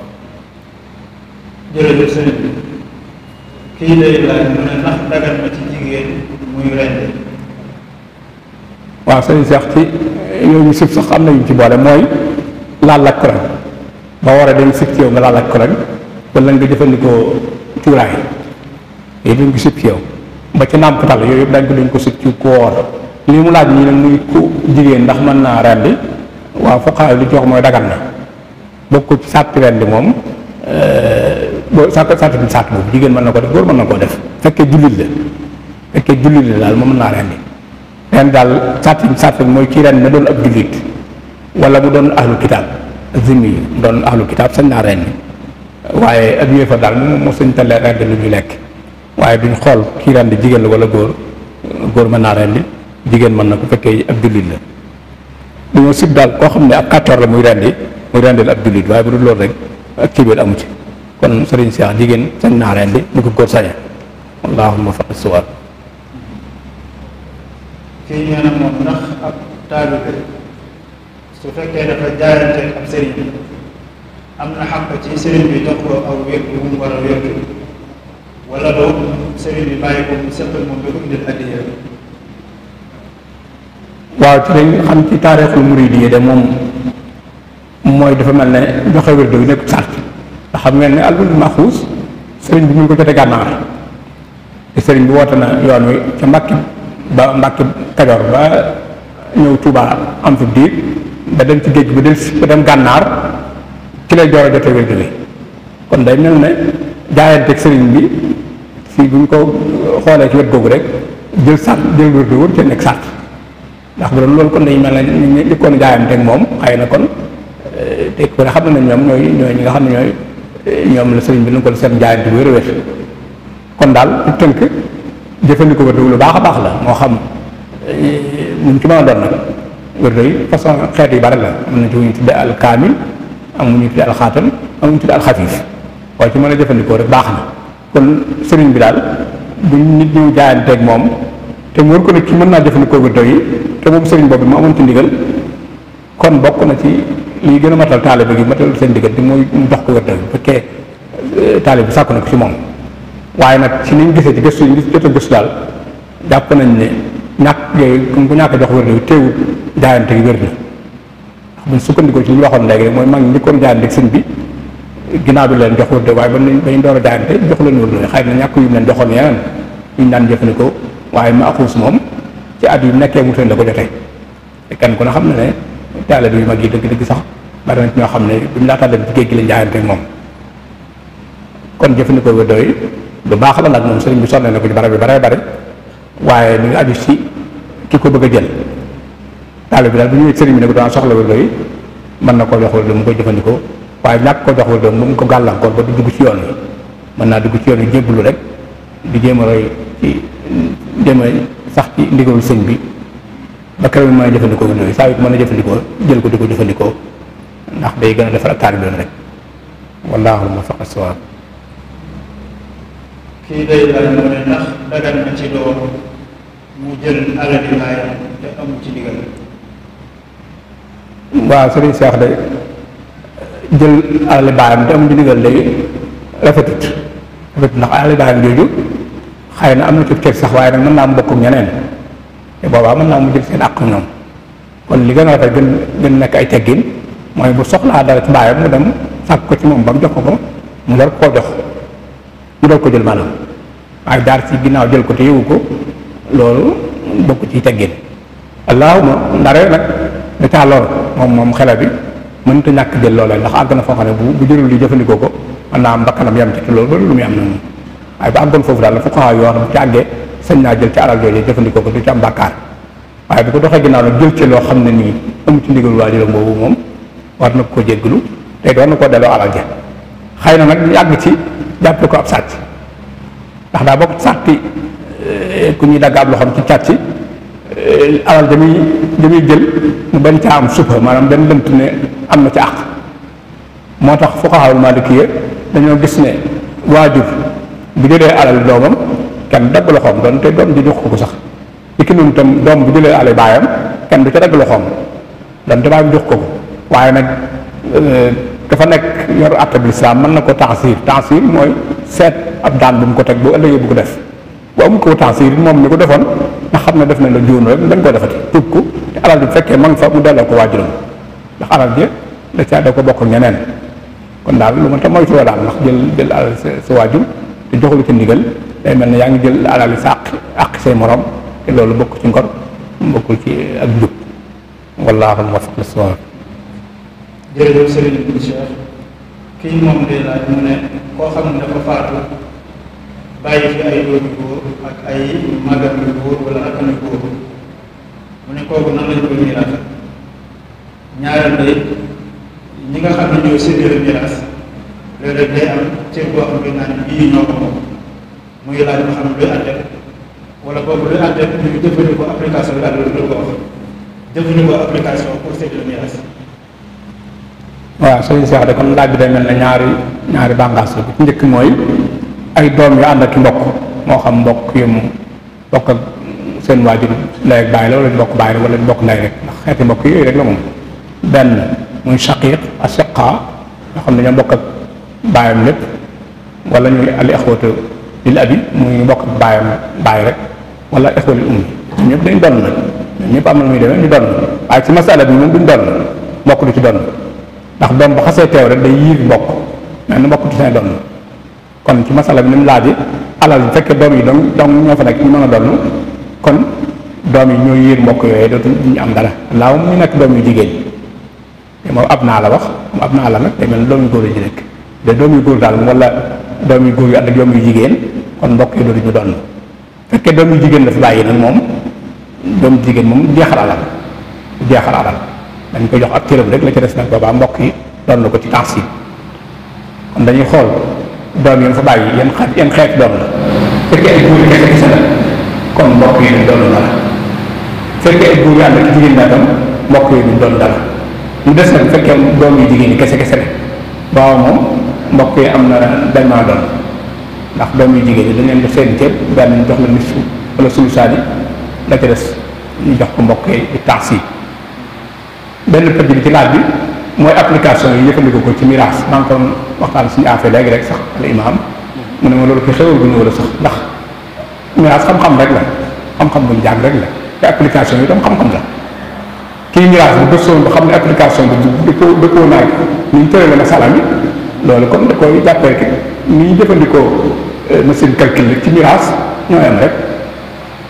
jërëjëf sëriñ bi kii lay laaj mu ne ndax dagan na ci jigéen muy rendi. waaw sëriñ Cheikh ci yooyu sib sax am na yu ci boole mooy laal ak Quran ba war a dem sib ci yow nga laal ak Quran wala nga jëfandikoo cuuraay yooyu dañ ko sib ci yow ba ci nàmpatal yooyu yëpp dañ ko sib ci ku woor li mu laaj nii nag muy ku jigéen ndax mën naa rendi waaw fuqahaa li ci wax mooy dagan na bokk ko ci sàtti rendi moom boo sàtt boobu jigéen mën na ko def góor mën na koo def fekkee jullit la daal moom mën naa rendi ren daal sàtt mooy kii ren na doon ab jullit wala mu doon ahlu kitaab zimmi yi mu doon ahlu kitaab sañ naa rendi waaye ab yéefar daal mu sañ tale rendi lu ñu lekk waaye duñ xool kii rendi jigéen la wala góor mën naa rendi jigéen mën na ko fekkee ab jullit la dañoo sib daal koo xam ne ab kàccoor la muy rendil ab jullit waaye bu dul loolu rek ak ci biir amu ci kon sëriñ Cheikh jigéen sañ naa rendi ñu ko góor sañe wallaahu muwaffiq as-sawaab. kii nee na moom ndax ab taalibe su fekkee dafa jaayante ab sëriñ bi am na xàq ci sëriñ bi jox ko aw wér bu mu war a wértu wala boobu sëriñ bi bàyyi ko mu seqal moom ba ko indil addiya. waaw ci dañ xam ci taarixul muridiyya de moom mooy dafa mel ne joxe wér yu nekk sart ndax xam ngeen ne al-wirdul maxuus sëriñ bi mu ngi ko jotee gànnaar te sëriñ bi woote na yoon wi ca Mbàkke Kajoor ba ñëw Tuubaa am fi diir ba dem ci géej gi ba dem gànnaar ci lay door a jotee wér wi kon day mel ne jaayanteeg sëriñ bi si bu ñu ko xoolee ci wet googu rek jël wér wi wër ca nekk sart ndax bu doon loolu kon dañu mel ne ñu njëkkoon jaayanteeg moom xëy na kon te ku ne xam na ne ñoom ñooy ñi nga xam ne ñoom la sëriñ bi lu ko seen jaayante bu wér-wér kon daal ci tënk jëfandikoo wér lu baax a baax la moo xam mu ci mën a doon nag wér yi façon xeet yu bari la am na ci wu ñu tudde al kaamil am mu ñu tudde al xaatam am mu ñu tudde al xafiif waaye ci mën a jëfandikoo rek baax na kon sëriñ bi daal bu nit ñëw jaayanteeg moom te mu wër ko ne ci mën naa jëfandikoo wér yi te moom sëriñ boobu mu amoon ci ndigal kon bokk na ci li gën a matal taalibe gi matal seen diggante mooy mu jox ko wér bu fekkee taalibe bi sàkku na ko ci moom waaye nag ci niñ gisee ci gëstu yi jot a gëstu daal jàpp nañ ne ñàkk ku ñàkk jox wér de teewut jaayante gi wér na ndax buñ sukkandikoo ci li ñu waxoon léegi rek mooy mag ñi njëkkoon jaayante ak sëñ bi ginnaaw bi leen jox wér de waaye ba ñu door a jaayante jox leen wér de xëy na ñàkk yu leen joxoon yeneen yu ñu daan jëfandikoo waaye ma axuus moom ci at yu nekkee mu teen la ko jotee te kenn ku ne xam ne ne taalibe yu mag yi dëgg-dëgg sax bari na ci ñoo xam ne buñ laataa dem ci géej gi la jaayante ak moom kon jëfandikoo wér de lu baax la nag moom sëriñ bi sonne na ko ci barab bi bare bare waaye mi ngi aju ci ki ko bëgg a jël taalibe bi daal bu ñëwee sëriñ bi ne ko daan soxla wér de mën na koo jox wér de mu koy jëfandikoo waaye ñàkk ko jox wér de mu ko gàllankoor ba du dugg ci yoon wi mën naa dugg ci yoon wi jébbalu rek di jéem a roy ci jéem a sax ci ndigalul sëñ bi ba keroog mën a jëfandikoo wér de saa yu ko mën a jëfandikoo jël ko di ko jëfandikoo ndax day gën a defar ak taalibe rek wallaahu muwaffiq as-sawaab. kii day laaj mu ne ndax dagan na ci doom mu jël alali baayam te amu ci ndigal. waaw sëriñ Cheikh de jël alali baayam te amu ci ndigal léegi rafetut ndax alali baayam jooju xëy na am na ci cër sax waaye nag mën naa am mbokk ñeneen te boobaa mën naa mu jël seen àq ñoom kon li gën a rafet gën nekk ay teggin mooy bu soxlaa dara ci baayam mu dem sàkk ko ci moom ba mu jox ko ko mu war koo jox mu doog ko jël maanaam waaye daar ci ginnaaw jël ko te yëwu ko loolu bokk ci teggin allahuma ndare nag da caa lor moom xele bi mënut a ñàkk jël loolee ndax àgg na foo xam ne bu jëlul li jëfandikoo ko mën naa am bakkanam yam ci te loolu ba lu muy am na moom waaye ba àggoon foofu daal la fuqahaa yoo xam ne ci àggee sañ naa jël ci alal jooju jëfandikoo ko du ci am bàkkaar waaye bu ko doxee ginnaaw nag jël ci loo xam ne nii amu ci ndigal waajuram boobu moom war na ko jéggalu te war na koo delloo alal ja xëy na nag yàgg ci jàppe ko ab sàcc ndax daa bokk sàcc ku ñuy dagg ab loxoom ci càcc alal damuy jël mu bañ caa am supa maanaam benn lënt ne am na ci àq moo tax fuqahaa maalikiyya dañoo gis ne waajur bu jëlee alal doomam kenn dagg loxoom doon te doom ji jox ko sax ci ki noonu tam doom bu jëlee alal baayam kenn du ca dagg loxoom doon te baayam jox ko waaye nag dafa nekk yor àtte bi lislaam mën na ko taasiir mooy seet ab daan bu mu ko teg bu ëllëgee bu ko def bu amul ko taasiir moom mi ko defoon nga xam ne def na la juun rek dañ ko defati tuub ko te alal bi bu fekkee ma nga fa mu delloo ko waajuram ndax alal ji da ko bokk ñeneen kon daal lu ma ta moytu la daal ndax jël alal sa waajur te joxulu ci ndigal day mel ne yaa ngi jël alal sa àq say morom te loolu bokk ci ngor bokkul ci ak njub wallaahu muwaffiq lis-sawaab. jërëjëf Serigne Cheikh kii moom day laaj mu ne koo xam ne dafa faatu bàyyi fi ay doomi góor ak ay magam yu góor wala rakam yu góor mu ne kooku nan lañ koy miraas ñaareel day ñi nga xam ne ñoo séddale miraas léeg-léeg day am cër boo xam ne naan bii ñoo ko moom muy laaj ba xam ne luy àtte wala boobu luy àtte ñu jëfandikoo application bi daal loolu ko wax jëfandikoo application pour séddale miraas. waaw sëriñ Cheikh de kon laaj bi day mel ne ñaari bànqaas la ci njëkk mooy ay doom yu ànd ak mbokk moo xam mbokk yu mu bokk ak seen waajur ndey ak baay la wala mbokk baay la wala mbokk ndey rek ndax xeeti mbokk yooyu rek la moom benn muy shaqiq ashiqa nga xam ne ñoo bokk ak baayam lépp wala ñuy al ixwatu lil abi muy bokk ak baayam baay rek wala ixwa lil ummi ñëpp dañ doon nag ñëpp am na muy demee ñu doon waaye ci masala bi moom duñ doon mbokk du ci doon ndax doom bu xasee teew rek day yiir mbokk mais nu mbokk ci seen doon kon ci masala bi ni mu laaj alal bu fekkee doom yi donc ñoo fa nekk ñu mën a doon kon doom yi ñoo yiir mbokk yooyu duñu am dara laaw mu nekk doom yu jigéen te moom ab naa la wax moom ab naa la nag day mel ne doom yu góor yi ci nekk de doom yu góor daal wala doom yu góor yu ànd ak doom yu jigéen kon mbokk yi dootuñu doon fekkee doom yu jigéen la fi bàyyi nag moom doom jigéen moom jeexal alal dañ koy jox ak cëram rek la ci des nag boobaa mbokk yi doon na ko ci temps yi kon dañuy xool doom yi fa bàyyi yan xeet doom la fekkee ay góor yi kese la kon mbokk yi duñ doon dara fekkee ay góor yi ànd ak jigéen la tam mbokk yi duñ doon dara mu des nag bu fekkee doom yu jigéen yi kese la booba moom mbokk yi am na dañ maa doon ndax doom yu jigéen yi dañ leen def seen ceeb benn jox la nisfu wala sulusaani la ci des ñu jox ko mbokk yi di temps yi benn pëj bi ci laaj bi mooy application yi jëfandikoo ko ci miraas maa ngi ko waxtaan suñu affaire léegi rek sax al imaam mu ne ma loolu ko xewal bu ñu wala sax ndax miraas xam-xam rek la xam-xam buñ jàng rek la te application yi tam xam-xam la kii miraas bu gëstoon ba xam ne application bi dëppoo naag ni ñu tërale masala mi loolu kon da koy jàppee ki ni ñu jëfandikoo machine calcul ci miraas ñooy am rek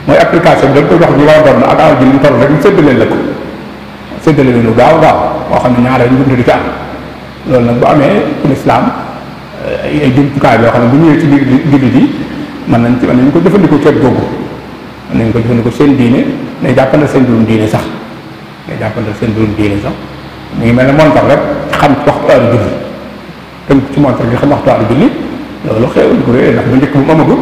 mooy application bi dañ koy jox ñu war a doon ak alal ji ni mu toll rek ñu séddale la ko séddale lu gaaw gaaw boo xam ne ñaareel ñu di ci am loolu nag bu amee l'islam ay jumtukaay yoo xam ne bu ñëwee ci biir jullit yi mën nañ ko jëfandikoo ceeb googu mën nañ ko jëfandikoo seen diine day jàppandal seen mbirum diine sax day jàppandal seen mbirum diine sax mu ngi mel ne montar rek xam waxtu heure julli tënk ci montar gi xam waxtu heure julli loolu xew bu rëy ndax bu njëkk bu amagul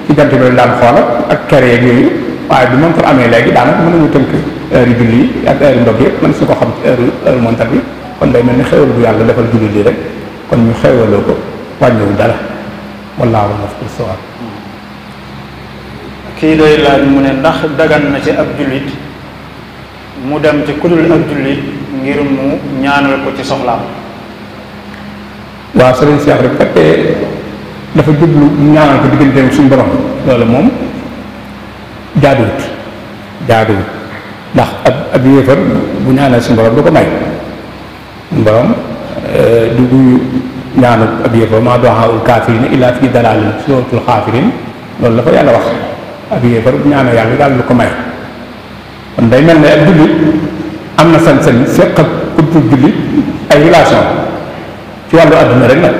ci jant bi daan xool ak kere yeeg yooyu waaye bi montar amee léegi daanaka mën nañu tënk heure yu julli yi ak heure ndog yëpp mën su ko xam ci heure montar bi kon day mel ni xewal bu yàlla defal jullit yi rek kon ñu xewaloo ko wàññiwul dara wallaahu maftul sawab. kii day laaj mu ne ndax dagan na ci ab jullit mu dem ci kudul ab jullit ngir mu ñaanal ko ci soxlaam. waaw sëriñ Cheikh rek fekkee dafa jublu ñaanal ko digganteem suñu borom loolu moom jaaduwut ndax ab yéefar bu ñaanal suñu borom du ko may suñu borom du duyu ñaanu ab yéefar maa du'aa'ul kaafiriina illaa fii dalaalin suuratul xaafirin loolu la ko yàlla wax ab yéefar bu ñaanal yàlla daal lu ko may kon day mel ne ab jullit am na sañ-sañ seq ak ku jullit ay relation ci wàllu adduna rek nag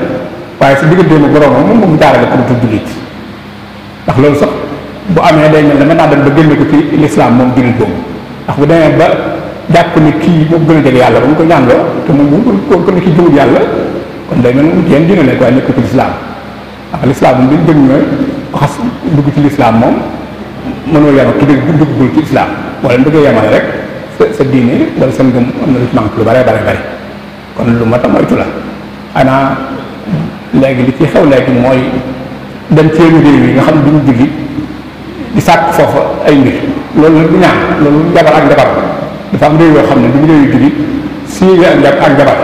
waaye si digganteem ak boroomam moom mu jaarale ko du jullit ndax loolu sax bu amee day mel ne mën naa dem ba génne ko ci lislaam moom jullit boobu ndax bu demee ba jàpp ni kii moo gën a jege yàlla ba mu ko ñaanloo te moom mu ko ne kii jëmul yàlla kon day mel ne mu jéem dina nekk waaye nekk ci lislaam ndax lislaam moom dañ jëm ñooy ko xas dugg ci lislaam moom mënoo yema ki duggul ci lislaam wala bëggee yemale rek sa diine wala sa ngëm am na lu ci manque lu bare kon lu mat a moytu la xanaa léegi li ci xew léegi mooy dem ci yenn réew yi nga xam ne duñu julli di sàkk foofa ay mbir loolu nag du ñaan loolu jabar ak jabar dafa am réew yoo xam ne duñu réew yu julli sii ak jabar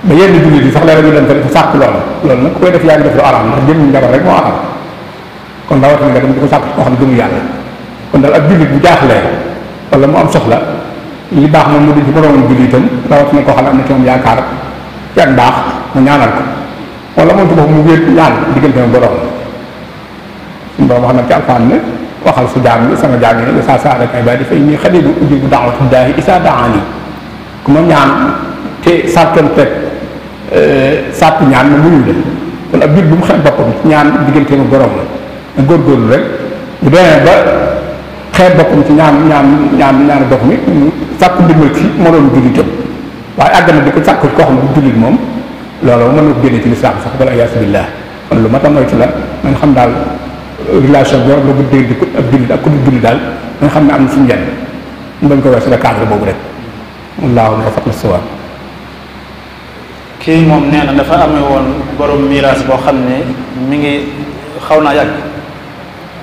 ba yenn julli yi sax léeg ñu dem fa dafa sàkk loolu nag ku koy def yaa ngi def lu araam ndax jëm jabar rek moo araam kon rawatina nga dem di ko sàkk koo xam ne gëmul yàlla kon daal ab jullit bu jaaxlee wala mu am soxla li baax moom mu di ci moroomam jullitam rawatina koo xam ne am na ci moom yaakaar ci ak baax mu ñaanal ko wala moom ci boppam mu wéet ñaan diggante ak borom suñu borom wax na ci alxuraan ne waxal su jaam yi sama jaam yi saa saa rek ay bàyyi dafay ñuy xadiidu ujiibu da'wata daa'i izaa da'aani ku ma ñaan te sartonteeg sàtt ñaan ma muñu la kon ab jullit bu mu xeeb boppam ñaan diggante ak borom la na góorgóorlu rek bu demee ba xeeb boppam ci ñaan boppam it mu sàkku ndimbal ci moroom jullitam waaye àgg na di ko sàkku koo xam ne bu jullit moom loolu mën na ko génne ci lislaam sax wala iyaasu billah kon lu ma tam moytu la nga xam daal relation bi war nga bëgg di ab jullit ak ku dul jullit daal nga xam ne am na suñu njëriñ mu bañ ko weesu la cadre boobu rek wallaahu muwaffiq lis-sawaab. kii moom nee na dafa amee woon borom miraas boo xam ne mi ngi xaw naa yàgg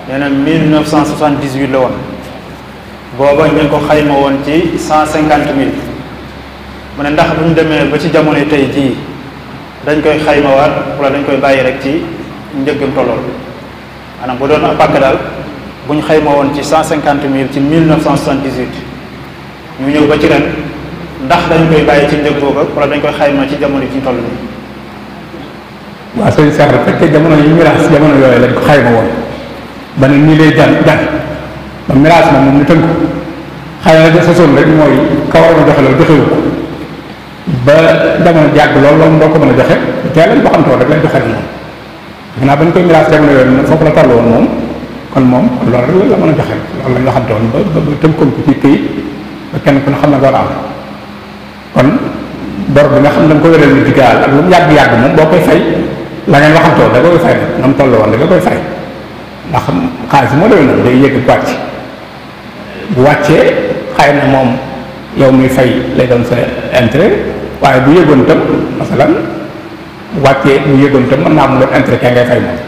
nee na 1978 la woon booba ñu ngi ko xayma woon ci 150 000 mu ne ndax bu ñu demee ba ci jamono tey jii dañ koy xaymawaat wala dañ koy bàyyi rek ci njëggam tollool maanaam bu doon ab pàkk daal bu ñu xayma woon ci 150 000 ci 1978 ñu ñëw ba ci ren ndax dañ koy bàyyi ci njëg boobu wala dañ koy xayma ci jamono ci toll nii. waaw sëñ Cheikh rek fekkee jamono yi miraas jamono yooyu lañ ko xayma woon ba ne nii lay jan ba miraas moom ñu tënk ko xëy na sa soon rek mooy ka war a joxe loolu joxewu ko ba jamono jàgg loolu doo ko mën a joxe teel lañ waxantoo rek lañ joxe moom xanaa ba ñu koy miraas jamono yooyu foofu la toll woon moom kon moom loolu rek la mën a joxe loolu lañ waxante woon ba tënkoon ko ci këyit ba kenn ku ne xam na war a am kon bor bi nga xam ne da nga ko wéral ni digaal ak lu mu yàgg-yàgg moom boo koy fay la ngeen waxantoo da koy fay na mu toll woon da nga koy fay ndax xaalis moo doy na day yëg wàcc bu wàccee xëy na moom yow muy fay lay doon sa intérêt waaye bu yëgoon tam masalan bu wàccee bu yëgoon tam mën naa am loolu intérêt kay ngay fay moom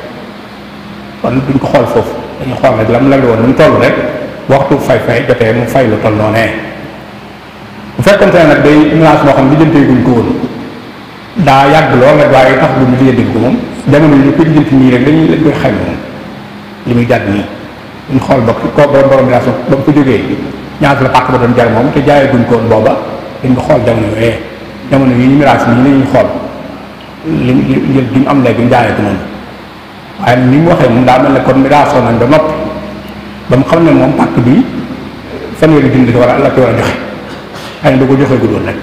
kon duñ ko xool foofu dañu xool rek la mu la woon nu mu toll rek waxtu fay jotee mu fay lu toll noonee bu fekkonte ne nag day menace moo xam lijjantee guñ ko woon daa yàgg lool rek waaye tax du ñu lijjanti ko moom jamono yi ñu koy lijjanti nii rek lañ koy xayma moom li muy jàdd nii ñu xool ba ko borom miraas ba mu ko jógee ñaata la pàkk ba doon jar moom te jaayee guñ ko woon booba dañ ko xool jamono yi ñu miraas nii la ñuy xool li njël bi mu am léegi ñu jaayee ko noonu waaye ni mu waxee moom daa mel ne kon miraasoo nañ ba noppi ba mu xam ne moom pàkk bi fanweeri junni la war a joxe xëy na da ko joxee guddoon rek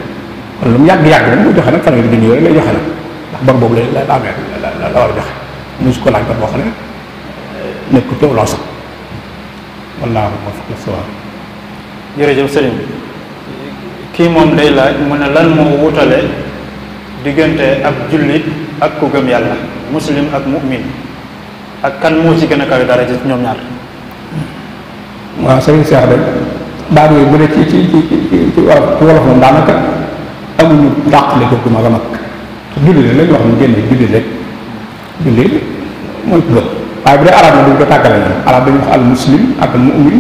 kon lu mu yàgg-yàgg nag mu joxe nag fanweeri junni yooyu lay joxe nag ndax bor boobu la amee la war a joxe mosu ko laaj bor boo xam ne nekk ko teewloo sax wallaahu muwaffiq as-sawaab. jërëjëf sëriñ kii moom day laaj mu ne lan moo wutale diggante ab jullit ak ku gëm yàlla muslim ak mu'min ak kan moo ci gën a kawe dara ci ñoom ñaar. waaw sëriñ Cheikh de baat yooyu bu dee ci wolof moom daanaka amuñu dàqale ko mag a mag jullit rek lañu wax ñu génne jullit rek jullit mooy ku gëm waaye bu dee arab na duñ ko tàggale na arab dañu wax al muslim ak al mu'min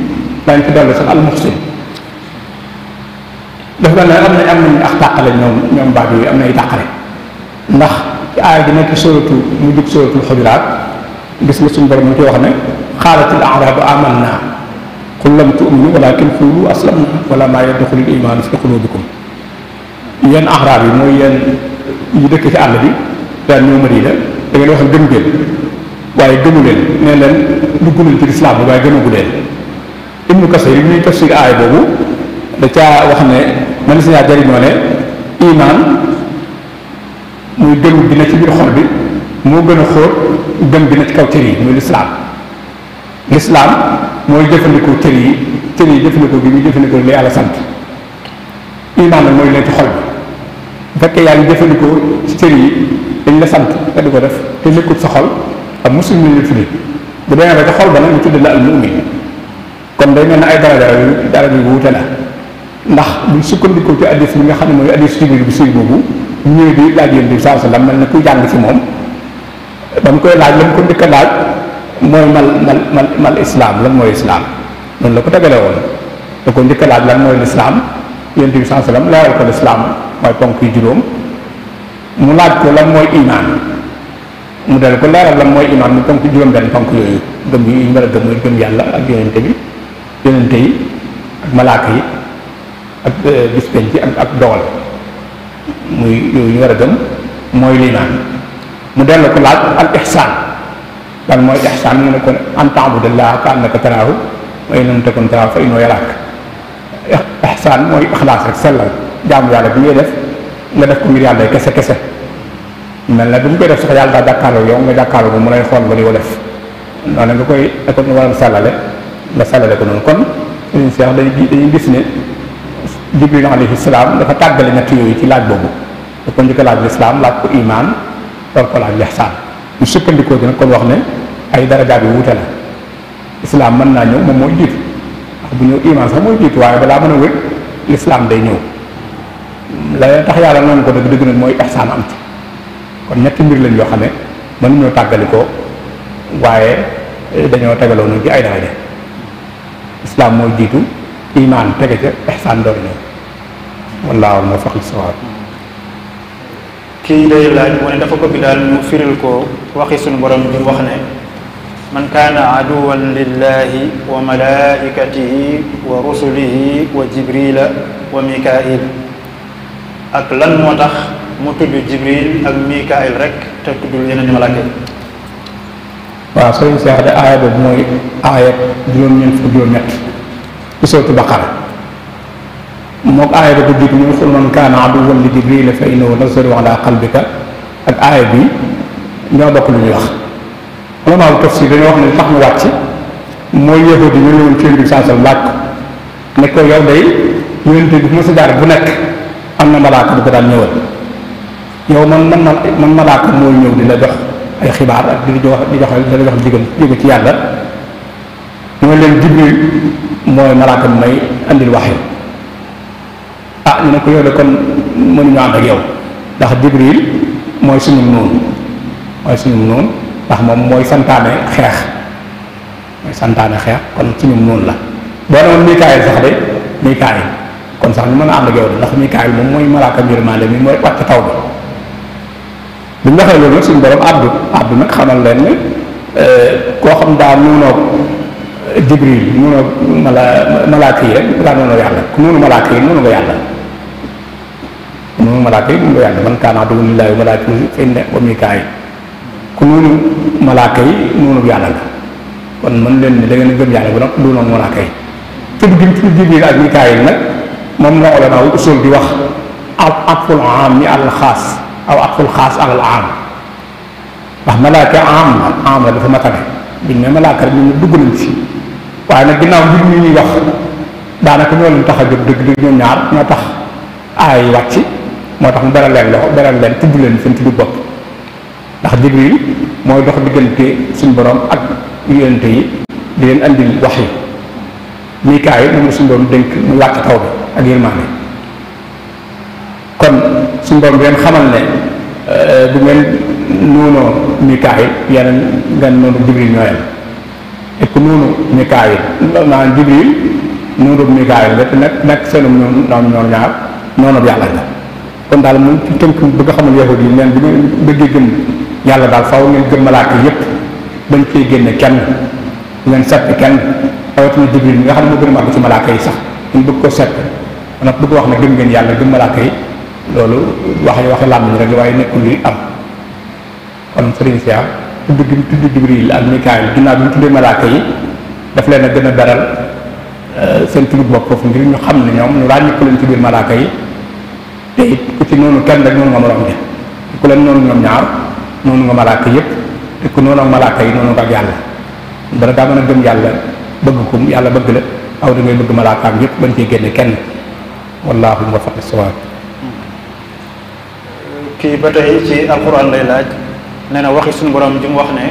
dañ ci dolli sax al muhsin daf mel ne am nañ ak tàqale ñoom baat yooyu am na ay tàqale ndax ci aaya ji nekk sóoratu mu jub sóoratul xujuraat gis nga suñu borom mu ci wax ne xaalatil a'raabu amanna qul lam tu'minu walakin qulu aslamna wala maa yadxulul imaanu fi qulubikum yéen axraab yi mooy yéen ñu dëkk ci àll bi daan ñoo Madina da ngeen wax gëm ngeen waaye gëmu leen nee leen dugg nañ ci lislaam bi waaye gëmagu leen Ibnu Kasir yi ñuy tafsir aay boobu da caa wax ne man si ñaa jëriñoo ne imaan muy gëm bi na ci biir xol bi moo gën a xóot gëm bi na ci kaw cër yi muy lislaam mooy jëfandikoo cër yi jëfandikoo bi muy jëfandikoo li yàlla sant imaan nag mooy leen ci xol bi bu fekkee yaa ngi jëfandikoo ci cër yi dañ la sant nga di ko def te nekkul sa xol ak muslim ñu la tuddi bu demee ba ca xol ba nag ñu tudde la al mu'min kon day mel ne ay dara yu wuute la ndax buñ sukkandikoo ci addis bi nga xam ne mooy addis Jibril bi sëy boobu ñëwee di laaj yéen bi saa sallam mel ne kuy jàng ci moom ba mu koy laaj la mu ko njëkk a laaj mooy mal islam lan mooy islam noonu la ko tegale woon da ko njëkk a laaj lan mooy lislaam yéen bi saa sallam leeral ko lislaam mooy ponk yi juróom mu laaj ko lan mooy imaan mu del ko leeral lan mooy imaan mu ponk juróom benn ponk yooyu gëm yi ñu war a gëm mooy gëm yàlla ak yonente yi ak malaaka yi ak bis penc ci ak dogal muy yooyu ñu war a gëm mooy liimaan mu dellu ko laaj al ihsaan lan mooy ihsaan mu ne ko an ta'budallaha ka annaka taraahu wa in lam takun taraahu fa innahu yaraak ihsaan mooy ixlaas rek sellal jaamu yàlla bi ngay def nga def ko ngir yàlla kese mel na bi mu koy def sax yàlla daa jàkkaarloo yow nga jàkkaarloo mu lay xool ba di ko def noonu nga koy da ko war a sellale nga sellale ko noonu kon suñu seex dañuy gis ne Jibril alayhi salaam dafa tàggale ñett yooyu ci laaj boobu da ko njëkk a laaj lislaam laaj ko imaan door ko laaj lihsaan ñu sukkandikoo ci nag kon wax ne ay darajaat yu wuute la islaam mën naa ñëw moom mooy jiitu ndax bu ñëw imaan sax mooy jiitu waaye balaa mën a wér lislaam day ñëw la tax yàlla noonu ko dëgg nag mooy ihsaan am ci kon ñetti mbir lañ yoo xam ne mënuñoo tàggalikoo waaye dañoo tegaloo noonu ci ay daraja islaam mooy jiitu imaan tege ca ihsaan door ñëw wallaahu muwaffiq lis-sawaab. kii day laaj mu ne dafa bëgg daal ñu firil ko waxi suñu borom bi wax ne man kaana aduwan lillahi wa malaikatihi wa rusulihi wa jibrila wa mikail ak lan moo tax mu tudd jibril ak mikail rek te tuddul yeneen malaaka yi. waaw sëriñ Seex de aaya boobu mooy aaya juróom-ñeent fukk juróom-ñett ci sootu Baqara mook aaya ba ko jiitu muy xul man kaana aduwwan li jibril fa innahu nazzalahu ala qalbika ak aaya bi ñoo bokk lu ñuy wax ulama tafsir dañoo wax ne tax mu wàcc mooy yahudi ñu ñëwoon ci bi saa laaj ko ne ko yow day yonente bi mos a jaar bu nekk am na malaaka bu ko daan ñëwal yow man malaaka mooy ñëw di la jox ay xibaar ak di la jox jóge ci yàlla mooy leen jibril mooy malaaka bi may andil waxee ñu ne ko yow de kon mënuñu ànd ak yow ndax jibril mooy suñu noonu ndax moom mooy santaane xeex kon suñu noonu la boo ne woon mikaayil sax de mikaayil kon sax ñu mën a ànd ak yow de ndax mikaayil moom mooy malaaka yërmande mi mooy wàcc taw bi bu ñu waxee loolu nag suñu borom àddu nag xamal leen ne koo xam daa nuunoog Jibril noonu malaaka yi rek daa noonu yàlla ku noonu malaaka yi noonu nga yàlla noonu malaaka yi noonu nga yàlla man kaana aduwwan lillaahi wa malaa'ikatihi fa inna wa mikaayil ku noonu malaaka yi noonu yàlla la kon mën leen ne da ngeen a gëm yàlla bu nag du noonu malaaka yi tudd gi tudd Jibril ak mikaayil nag moom la ulama usul di wax atful aam ni al xaas aw atful xaas al aam ndax malaaka am la dafa matale biñ ne malaaka rek ñu dugg nañ ci waaye nag ginnaaw mbir mi ñuy wax daanaka ñoo leen tax a jóg dëgg ñoom ñaar ñoo tax aay wàcc moo tax mu beral leen loxo beral leen tudd leen seen tudd bopp ndax Jibril mooy dox diggante suñu borom ak yonente yi di leen andil wax yi Mikaayil moom la suñu borom dénk mu wàcc taw bi ak yërmaande kon suñu borom di leen xamal ne bu ngeen noonoo Mikaayil yeneen ngeen noonu Jibril ñooyam et que noonu Mikaayil maanaam Jibril noonu Mikaayil la te nekk seenum ñoom ñoom ñaar noonu yàlla la kon daal moom ci tënk bëgg a xamal yahud yi leen bu ngeen bëggee gëm yàlla daal faaw ngeen gëm malaaka yépp bañ cee génne kenn bu ngeen seppi kenn rawatina Jibril mi nga xam ne moo gën a màgg ci malaaka yi sax ñu bëgg ko sepp nag bëgg wax ne gëm ngeen yàlla gëm malaaka yi loolu waxe làmmiñ rek waaye nekkul luy am kon sëriñ Cheikh tudd Jibril ak Mikaayil ginnaaw bi ñu tuddee malaaka yi daf leen a gën a beral seen tudd bopp foofu ngir ñu xam ne ñoom ñu ràññiku leen ci biir malaaka yi te it ku ci noonu kenn rek noonu nga morom ji ku leen noonu ñoom ñaar noonu nga malaaka yépp te ku noonu ak malaaka yi noonu nga ak yàlla bala daa mën a gëm yàlla bëgg ko yàlla bëgg la aw da ngay bëgg malaakaam yépp bañ cee génne kenn wallaahu muwaffiq as-sawaab. kii ba tey ci alquran lay laaj nee na waxi suñu borom ji mu wax ne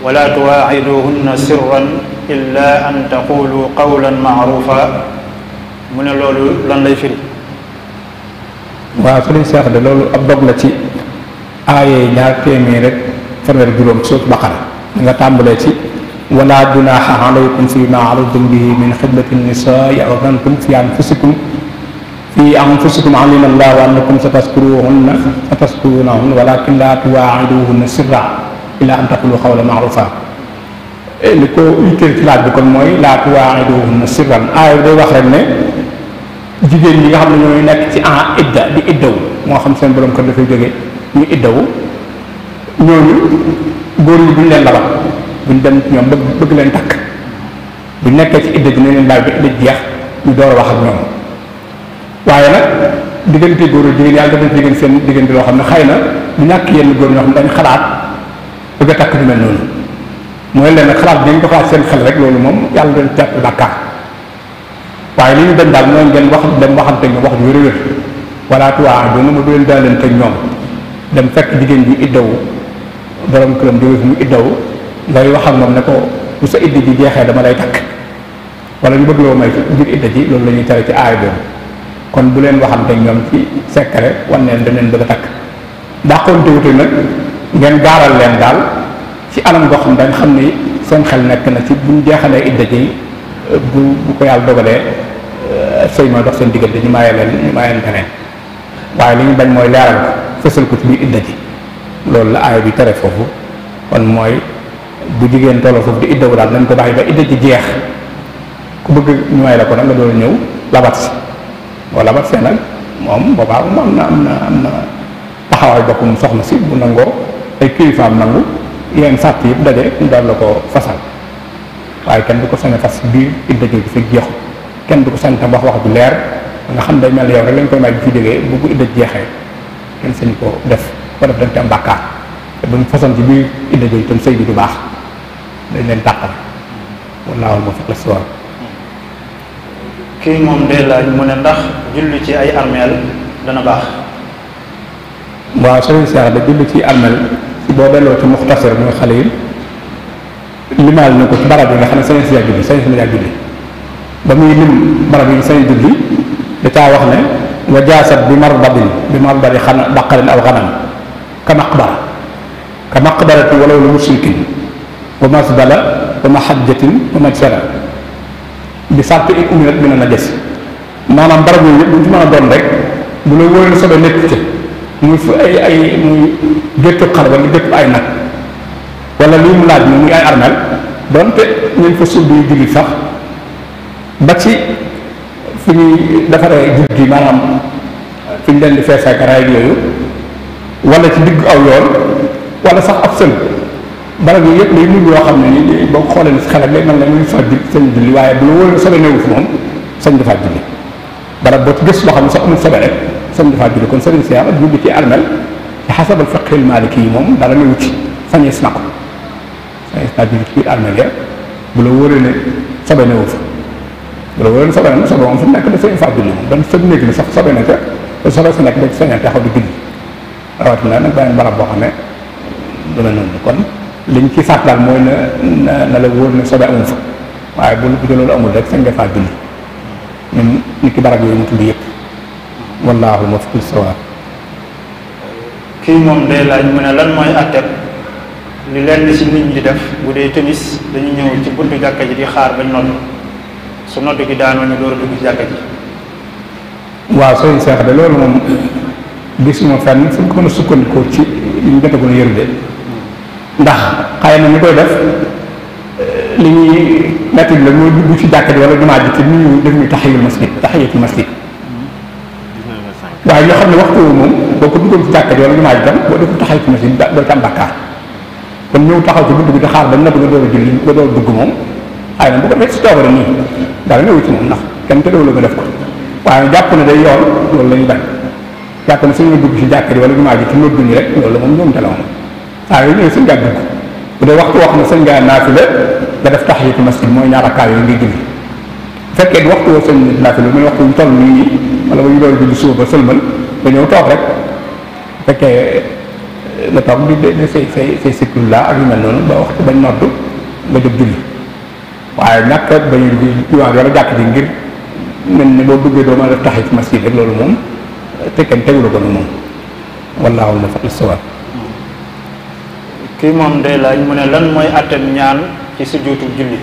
wala tuwaaciduhunna sirran illa an taqulu qawlan maarufa mu ne loolu lan lay firi. waaw sëriñ Seex de loolu ab dog la ci aaye ñaar téeméer rek fanweer juróom suuf Baqara nga tàmbalee ci wala junaaha alaykum fi ma aradtum bihi min xidmati nisaa aw zanantum fi anfusikum alima allahu annakum satazkurunahunna walakin la tuwaaciduhunna sirran illa an taqulu qawlan maarufa li ko yitteel ci laaj bi kon mooy la tuwaaciduhunna sirran aaya day wax rek ne jigéen ñi nga xam ne ñooy nekk ci idda di iddaw moo xam seen borom kër dafay jóge ñu iddaw ñooñu góor ñi buñ leen labat buñ dem ñoom bëgg leen takk buñ nekkee ci idda ji ne leen bàyyi ba idda jeex ñu door a wax ak ñoom waaye nag diggante góor ak jigéen yàlla dafa jigéen seen diggante loo xam ne xëy na du ñàkk yenn góor ñoo xam ne dañ xalaat bëgg a takk ñu mel noonu mooy leen nag xalaat bi ngeen ko xalaat seen xel rek loolu moom yàlla dañ jàpp bàkkaar waaye li ñu dañ daal mooy ngeen wax dem waxante ñoom wax ju wér-wér wala tuwaaciduhunna mu du leen daalante ñoom dem fekk jigéen ji iddawu borom këram jóge fi mu iddawu ngay wax ak moom ne ko bu sa idda ji jeexee dama lay takk wala ñu bëgg loo may ci biir idda ji loolu la ñuy tere ci aay boobu kon bu leen waxante ñoom ci secret wan neen dañ leen bëgg a takk dàqoonte wuute nag ngeen gaaral leen daal ci anam goo xam dañ xam ni seen xel nekk na ci buñ jeexalee idda ji bu ko yàlla dogalee sëy ma dox seen diggante ñu maye leen keneen waaye li ñu bañ mooy leeral ko fësal ko ci biir idda ji loolu la aaya bi tere foofu kon mooy bu jigéen tolloo foofu di iddawu daal nañ ko bàyyi ba idda ji jeex ku bëgg ñu may la ko nag nga doon ñëw labat si boo labat see nag moom boobaa moom am na taxawaay boppam soxna si bu nangoo ay kilifaam nangu yenn sàtt yëpp daje ñu daal la ko fasal waaye kenn du ko sañ a fas biir idda jooju fi jeexu kenn du ko sañ tam wax ju leer nga xam day mel ne yow rek lañ koy may bi fi jógee bu idda jeexee kenn sañ ko def dañ ci am bàkkaar te buñ façon ci biir idda jooju tam sëy bi du baax dañ leen tàqal wallaahu muwaffiq lis-sawaab. kii moom day laaj mu ne ndax julli ci ay armeel dana baax. waaw sëriñ Cheikh da julli ci armeel si boo delloo ci Muxtasar muy Xaliil limaal na ko ci barab yi nga xam ne sañ si julli ba muy lim barab yi sañ julli da caa wax ne wa jaasat bi marbadi xana baqarin aw xanam ka maqbarati walaw li mushrikin wa masbala wa mahajjatin wa majsara bi sàrt in umirat bi na najas maanaam barab yooyu yëpp bu ñu ci mën a doon rek bu la wóoree sobe nekk ci muy fu muy géttu xar wala géttu ay nag wala lii mu laaj ni muy ay armel donte ñun fa suul bi jullit sax ba ci fi ñuy defaree jur gi maanaam fi ñu leen di fees ak raay yooyu wala ci digg aw yoon wala sax ab sël barab yooyu yëpp day mujj yoo xam ne ni boo ko xoolee si xelal léegi man la muy fa sañ julli waaye bu la wóor sobe newu fi moom sañ dafaa julli barab boo ci gis loo xam ne sax amul sobe rek sañ dafaa julli kon sëriñ Seex julli ci armel ci xasabal fiqhil maaliki yi moom dara newu ci sañees na ko sañees naa julli ci biir armel ya bu la wóoree ne sobe newu fa bu la wóoree ne sobe na sobe moom fu nekk da sañ faa julli moom dan sëb néeg ne sax sobe na ca te sobe sa nekk da ci sañal taxaw di julli rawatina nag beneen barab boo xam ne dana noonu kon liñ ci sàkk daal mooy na la wóor ne sobe amul fa waaye bu loolu amul rek sañ nga faa julli ñun nit ki barab yooyu mu tudd yëpp wallaahu muwaffiq sawaab. kii moom day laaj mu ne lan mooy àtteb li leen ci nit ñi di def bu dee timis dañu ñëw ci buntu jàkka ji di xaar bañ nodd su nodd gi daanoo ñu door a dugg ci jàkka ji. waaw sëñ Seex de loolu moom gisuma fenn fu ñu ko mën a sukkandikoo ci li ñu jotagul a yëru de ndax xëy na ñu koy def li ñuy metti la mooy dugg ci jàkka ji wala jumaa ji te nit ñi def ñu tahiyatul masjid waaye ñoo xam ne waxtu moom boo ko duggoon ci jàkka ji wala jumaa ji tam boo def tahiyatul masjid doo ci am bàkkaar kon ñëw taxaw ci buntu bi di xaar ba nag nga door a julli nga door a dugg moom xëy na bu ko def si coobare nii dara newu ci moom ndax kenn te la nga def ko waaye jàpp ne day yoon loolu la ñu bañ jàpp ne suñu dugg ci jàkka ji wala jumaa ji ci noddu ñi rek loolu moom ñoom te la moom waaw yooyu ñëwee sëñ ngaa dugg bu dee waxtu wax na sëñ ngaa naafila nga def tahiyatul masjid mooy ñaar rakkaa yooyu ngay julli bu fekkee di waxtu woo sëñ naafila muy waxtu ñu toll nii wala ba ñu door julli suba ba sëlmal nga ñëw toog rek bu fekkee nga toog di say sécurité ak yu mel noonu ba waxtu bañ noddu nga jóg julli waaye ñàkk bañu di jumaa wala jàkk ji ngir mel ni boo duggee doo mën a def tahiyatul masjid rek loolu moom te kenn tegulu ko moom wallaahu muwaffiq sawaab. kii moom day laaj mu ne lan mooy àtteeb ñaan ci sujjóotu julli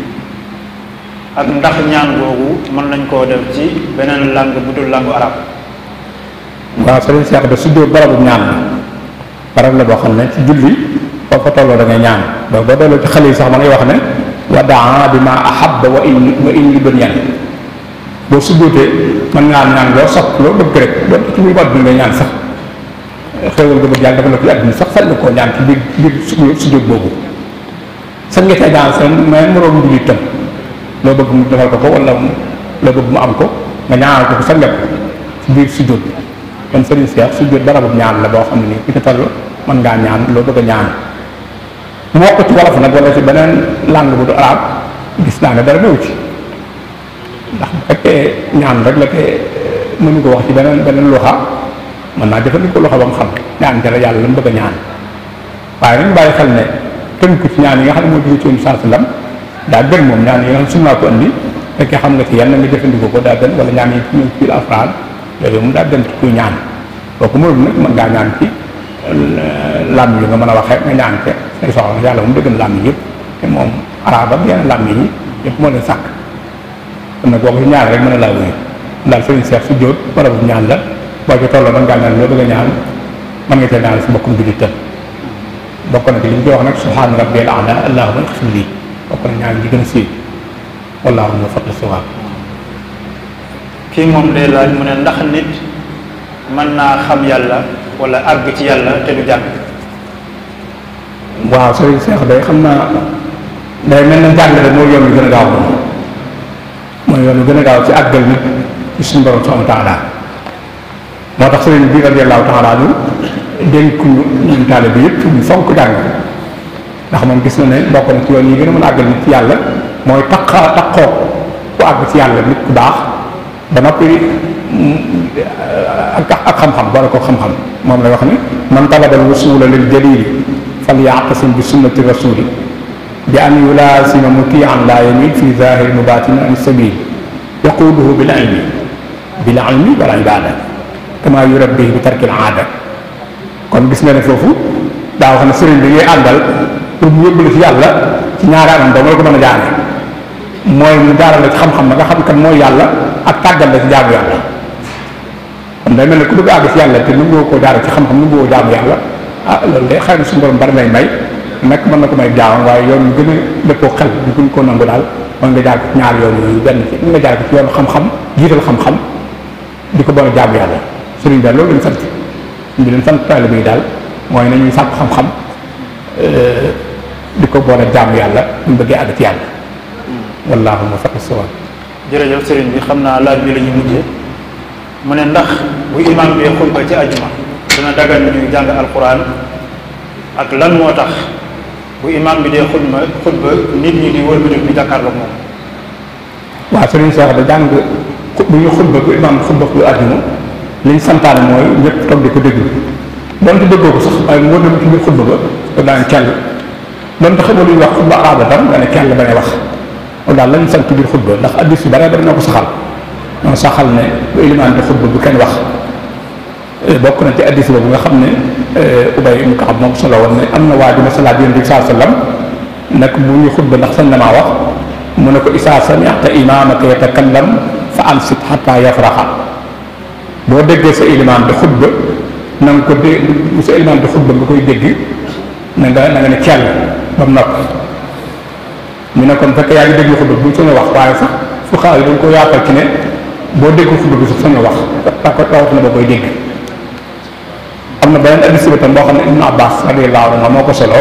ak ndax ñaan googu mën nañ koo def ci beneen langue bu dul langue arab. waaw sëriñ Seex da sujjóot barabu ñaan la barab la boo xam ne ci julli boo fa tolloo da ngay ñaan boo delloo ci xale yi sax ma ngay wax ne wa daa bi ma ahabba wa in li doon yan boo sujjóotee mën ngaa ñaan loo sopp loo bëgg rek doon ci muy àdduna ngay ñaan sax xéewal nga bëgg yàlla dafa la ci àdduna sax sañ nga koo ñaan ci biir sujjóot boobu sañ nga cee ñaan seen mais moroom jullit tam loo bëgg mu defal ko wala loo bëgg mu am ko nga ñaanal ko sañ nga ko ci biir sujjóot bi kon sëriñ Seex sujjóot barabu ñaan la boo xam ne nii ku ci toll mën ngaa ñaan loo bëgg a ñaan mu wax ko ci wolof nag wala ci beneen langue bu du arab gis naa ne dara néew ci ndax bu fekkee ñaan rek la te mënu ko wax ci beneen luxa mën naa jëfandikoo luxa ba mu xam ñaan jara yàlla la mu bëgg a ñaan waaye nañu bàyyi xel ne tënku ci ñaan yi nga xam ne moo jóge ci yoonu saa sallam daa gën moom ñaan yi nga xam sunnaa ko andi fekkee xam nga ci yenn nga jëfandikoo ko daa gën wala ñaan yi ñëw ci alxuraan yooyu moom daa gën ci kuy ñaan boo ko mënul nag mën ngaa ñaan ci làmm yi nga mën a waxee nga ñaan te say soxla yàlla moom dëgg na làmm yi yëpp te moom arab ak yenn làmm yi yëpp moo leen sàkk kon nag boo ko ñaan rek mën a laa wuyu daal sëriñ Seex su jóot barabu ñaan la boo ci tolloo mën ngaa ñaan loo bëgg a ñaan mën nga cee ñaan si mbokkum jullit tam bokk na ci li ñu koy wax nag subhaana rabbiyal a'la allahumma ighfir lii bokk na ñaan ji gën a siiw wallaahu muwaffiq sawaab. kii moom day laaj mu ne ndax nit mën naa xam yàlla wala àgg ci yàlla te du jàng. waaw sëriñ Seex day xam naa day mel na jàng rek mooy yoon wi gën a gaaw mooy yoon wi gën a gaaw ci àggal nit ci suñu borom subhaanahu wa taala moo tax sëriñ bi radiyallaahu taala anhu dénk ñu ñun taalibe bi yëpp ñu fonk jàng ndax moom gis na ne bokk na ci yoon yi gën a mën a àggal nit ci yàlla mooy taqoo ku àgg ci yàlla nit ku baax ba noppi ak xam-xam boole ko xam-xam moom lay wax ni man talabal wusula lil jalili fal ya'tasim bi sunnati rasuli bi an yulaasima mutian la yamil fi zahiri mubatin an sabil yaquduhu bil ilmi wal ibada kama yurabbihi bi tarkil aada kon gis nga ne foofu daa wax ne sëriñ bi ngay àndal pour mu yóbbu la ci yàlla ci ñaari anam doo la ko mën a jaare mooy mu jaaral la ci xam-xam ba nga xam kan mooy yàlla ak tàggal la ci jaamu yàlla kon day mel ne ku bëgg àgg ci yàlla te nu ngoo koo jaare ci xam-xam nu ngoo jaamu yàlla ah loolu de xëy na suñu borom bari nay may nekk mën na ko may jaamam waaye yoon yu gën a dëppoo xel bu gën koo nangu daal mooy nga jaar ko ci ñaar yoon yooyu benn ci nga jaar ko ci yoonu xam-xam jiital xam-xam di ko boole jaamu yàlla sëriñ daal loolu lañ sant di leen sant taalibe yi daal mooy nañuy sàkk xam-xam di ko boole jaamu yàlla buñ bëggee àgg ci yàlla wallaahu muwaffiq as-sawaab. jërëjëf sëriñ bi xam naa laaj bi la ñu mujjee mu ne ndax bu imaam bi xutba ci ajuma dina dagan ñuy jàng alquran ak lan moo tax bu imaam bi dee xutba nit ñi di wëlbati di jàkkaarloog moom. waaw sëriñ Cheikh da jàng bu ñu xutba bu imaam xutba bu ajuma liñ santaane mooy ñëpp toog di ko déglu donte déggoo ko sax waaye mu wër na ci biir xutba ba te daan kell donte xamoo lu ñuy wax xutba aada tam nga ne kell bañ a wax loolu daal lañ sant ci biir xutba ndax addis yu bare bari na ko saxal ñoo saxal ne bu ilimaan di xutba bu kenn wax bokk na ci addis boobu nga xam ne Ubay ibn Kaab moo ko solo woon ne am na waa ji masalaat Yonent bi sallallahu alayhi wasallam nag bu ñuy xutba ndax sañ na maa wax mu ne ko isaa sami'ta imaamaka yatakallam fa ansit hatta yafraxa boo déggee sa ilimaan di xutba na nga ko dé bu sa ilimaan di xutba nga koy dégg na nga ne cell ba mu noppi ñu ne kon fekk yaa ngi déglu xutba bu sañ a wax waaye sax fu xaar yi dañ ko yaatal ci ne boo dégg xutba bi sax sañ a wax rawatina boo koy dégg. am na beneen hadiis tam boo xam ne Ibnu Abbaas radiyallaahu anhu moo ko solo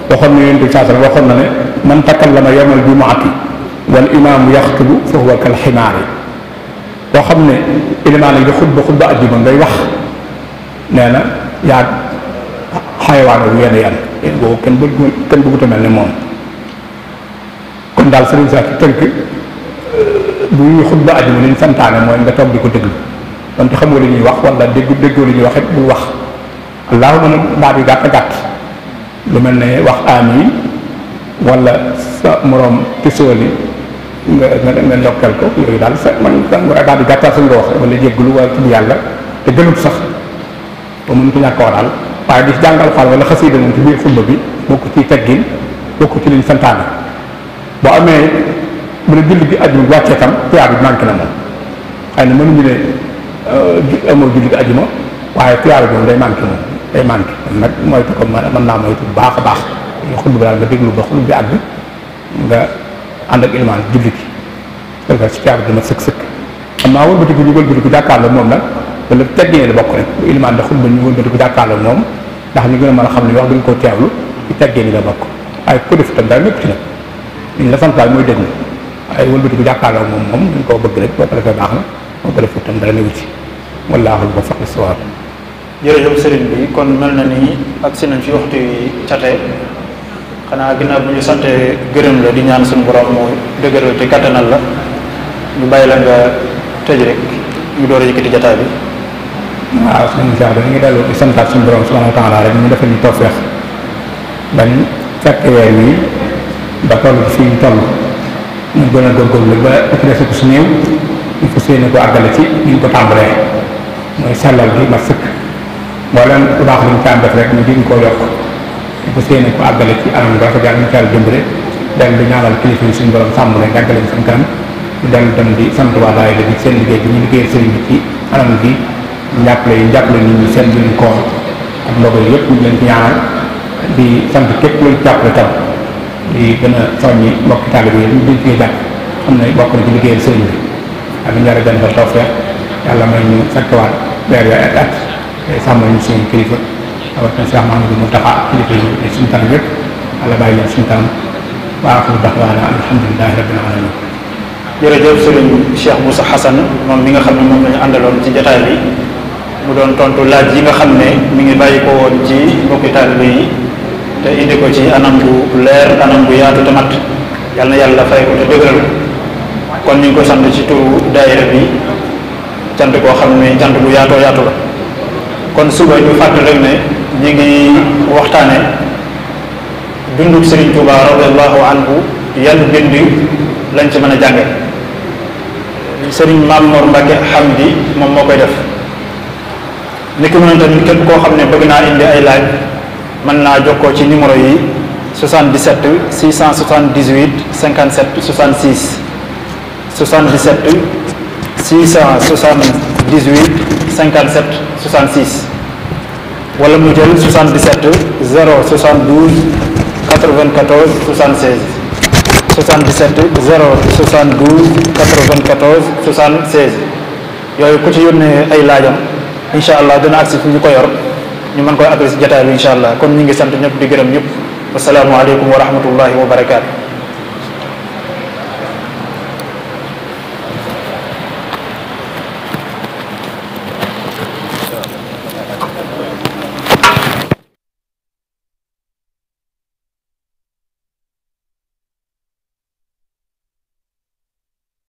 waxoon na Yonent bi saa sallam waxoon na ne man takallama yawmal jumu'ati wal imaamu yaxtubu fa huwa kal ximaari boo xam ne ilimaan yi di xutba ajjuma ngay wax nee na yaa xayawaan bu yenn yan boobu kenn bëggut a mel ni moom kon daal sëriñ sa ci tënk bu ñuy xutba ajjuma li ñu santaane mooy nga toog di ko déglu donte xamoo li ñuy wax wala déggoo li ñuy wax it bul wax allahuma nag baat yi gàtt lu mel ne wax amiin wala sa moroom tisooli nga ndokkeel ko yooyu daal sa man baat yi gàttal sañ nga wax wala jégglu wala tudd yàlla te gënut sax ba mën ko ñàkk wax daal waaye di jàng alxuraan wala xasiida moom ci biir xutba bi bokk ci teggin bokk ci liñ santaane boo amee bu ne julli gi ajjuma wàccee tam tuyaab bi manqué na moom xëy na mënuñu ne amoo julli gi ajjuma waaye tuyaab bi moom day manqué moom day manqué nag moytu ko mën naa moytu bu baax a baax ñu xutba bi daal nga déglu ba xutba bi àgg nga ànd ak ilimaan julli gi defal ci tuyaab bi dama sëkk xam naa wëlbatiku ñu wëlbatiku jàkkaarloo moom nag wala teggee la bokk rek bu ilimaan da xutba ñu wëlbatiku jàkkaarloo moom ndax ñu gën a mën a xam ne wax gën koo teewlu ci teggee ni la bokk waaye ku def itam daal nekk ci nag liñ la sant daal mooy déglu waaye wëlbatiku jàkkaarloo moom dañ koo bëgg rek boo ko defee baax na boo ko defee itam dara newu ci wallaahu al-muwaffiq lis-sawaab. jërëjëf sëriñ bi kon mel na ni agsi nañ fi waxtu yi catee xanaa ginnaaw bu ñu sante gërëm la di ñaan suñu borom mu dëgëral te kattanal la ñu bàyyi la nga tëj rek ñu door a yëkkati jataay bi. waaw suñu Cheikh dañu ngi dellu di santaat suñu borom subhanahu wa taala rek ñu defal ñu tawfeex bañ fekk weer wi ba toll fii ñu toll ñu gën a góorgóorlu ba écrasé ko su néew ñu fas yéene ko àggale ci ni ñu ko tàmbalee mooy sellal bi ma sëkk mboolem lu baax li ñu caan def rek ñu gën koo yokk ñu fas yéene ko àggale ci anam bi rafet yàlla ñu caan dimbale dellu di ñaanal kilifa yi suñu borom sàmm leen yàggale seen kanam ñu dellu dem di sant waa daayira bi seen liggéey bi ñu liggéeyal sëriñ bi ci anam bi njàppale nit ñi seen biir koor ak ndogo yi yëpp ñu leen ci ñaanal di sant képp lu jàppale tam di gën a soññi mbokki taalibe yi ñu gën cee jàpp xam ne bokk na ci liggéeyal sëriñ bi ak ñu war a gën fa tawfeex yàlla may ñu fekkewaat weer yooyu ak at te sàmmal ñu suñu kilifa rawatina Cheikh Mahamadou Mountakha kilifa yi suñu kanam yëpp yàlla bàyyi leen suñu kanam wa aaxiru da'waana alhamdulillahi rabbil alamin. jërëjëf sëriñ Cheikh Bousso Hassane moom mi nga xam ne moom la ñu àndaloon ci jotaay bi mu doon tontu laaj yi nga xam ne mi ngi bàyyi ko woon ci mbokki taalibe yi te indi ko ci anam bu leer anam bu yaatu te mat yal na yàlla fay ko te dëgëral kon ñu ngi ko sant ci turu daayira bi cant koo xam ne cant bu yaatoo yaatu la kon suba ñu fàttali rek ne ñu ngi waxtaane dundub Serigne Touba radiyallahu anhu yan bind lañ ci mën a jànge Serigne Mame Mor Mbacke Hamdi moom moo koy def ni ki mënoon tamit képp koo xam ne bëgg naa indi ay laaj mën naa jokkoo ci numéro yi 77 678 57 66 77 678 57 66 wala mu jël 77 072 94 76 77 072 94 76 yooyu ku ci yónnee ay laajam incha allah dina agsi fu ñu ko yor ñu mën koy agsi si jotaay bi incha allah kon ñu ngi sant ñëpp di gërëm ñëpp wasalaamualeykum wa rahmatullahi wa barakaatu.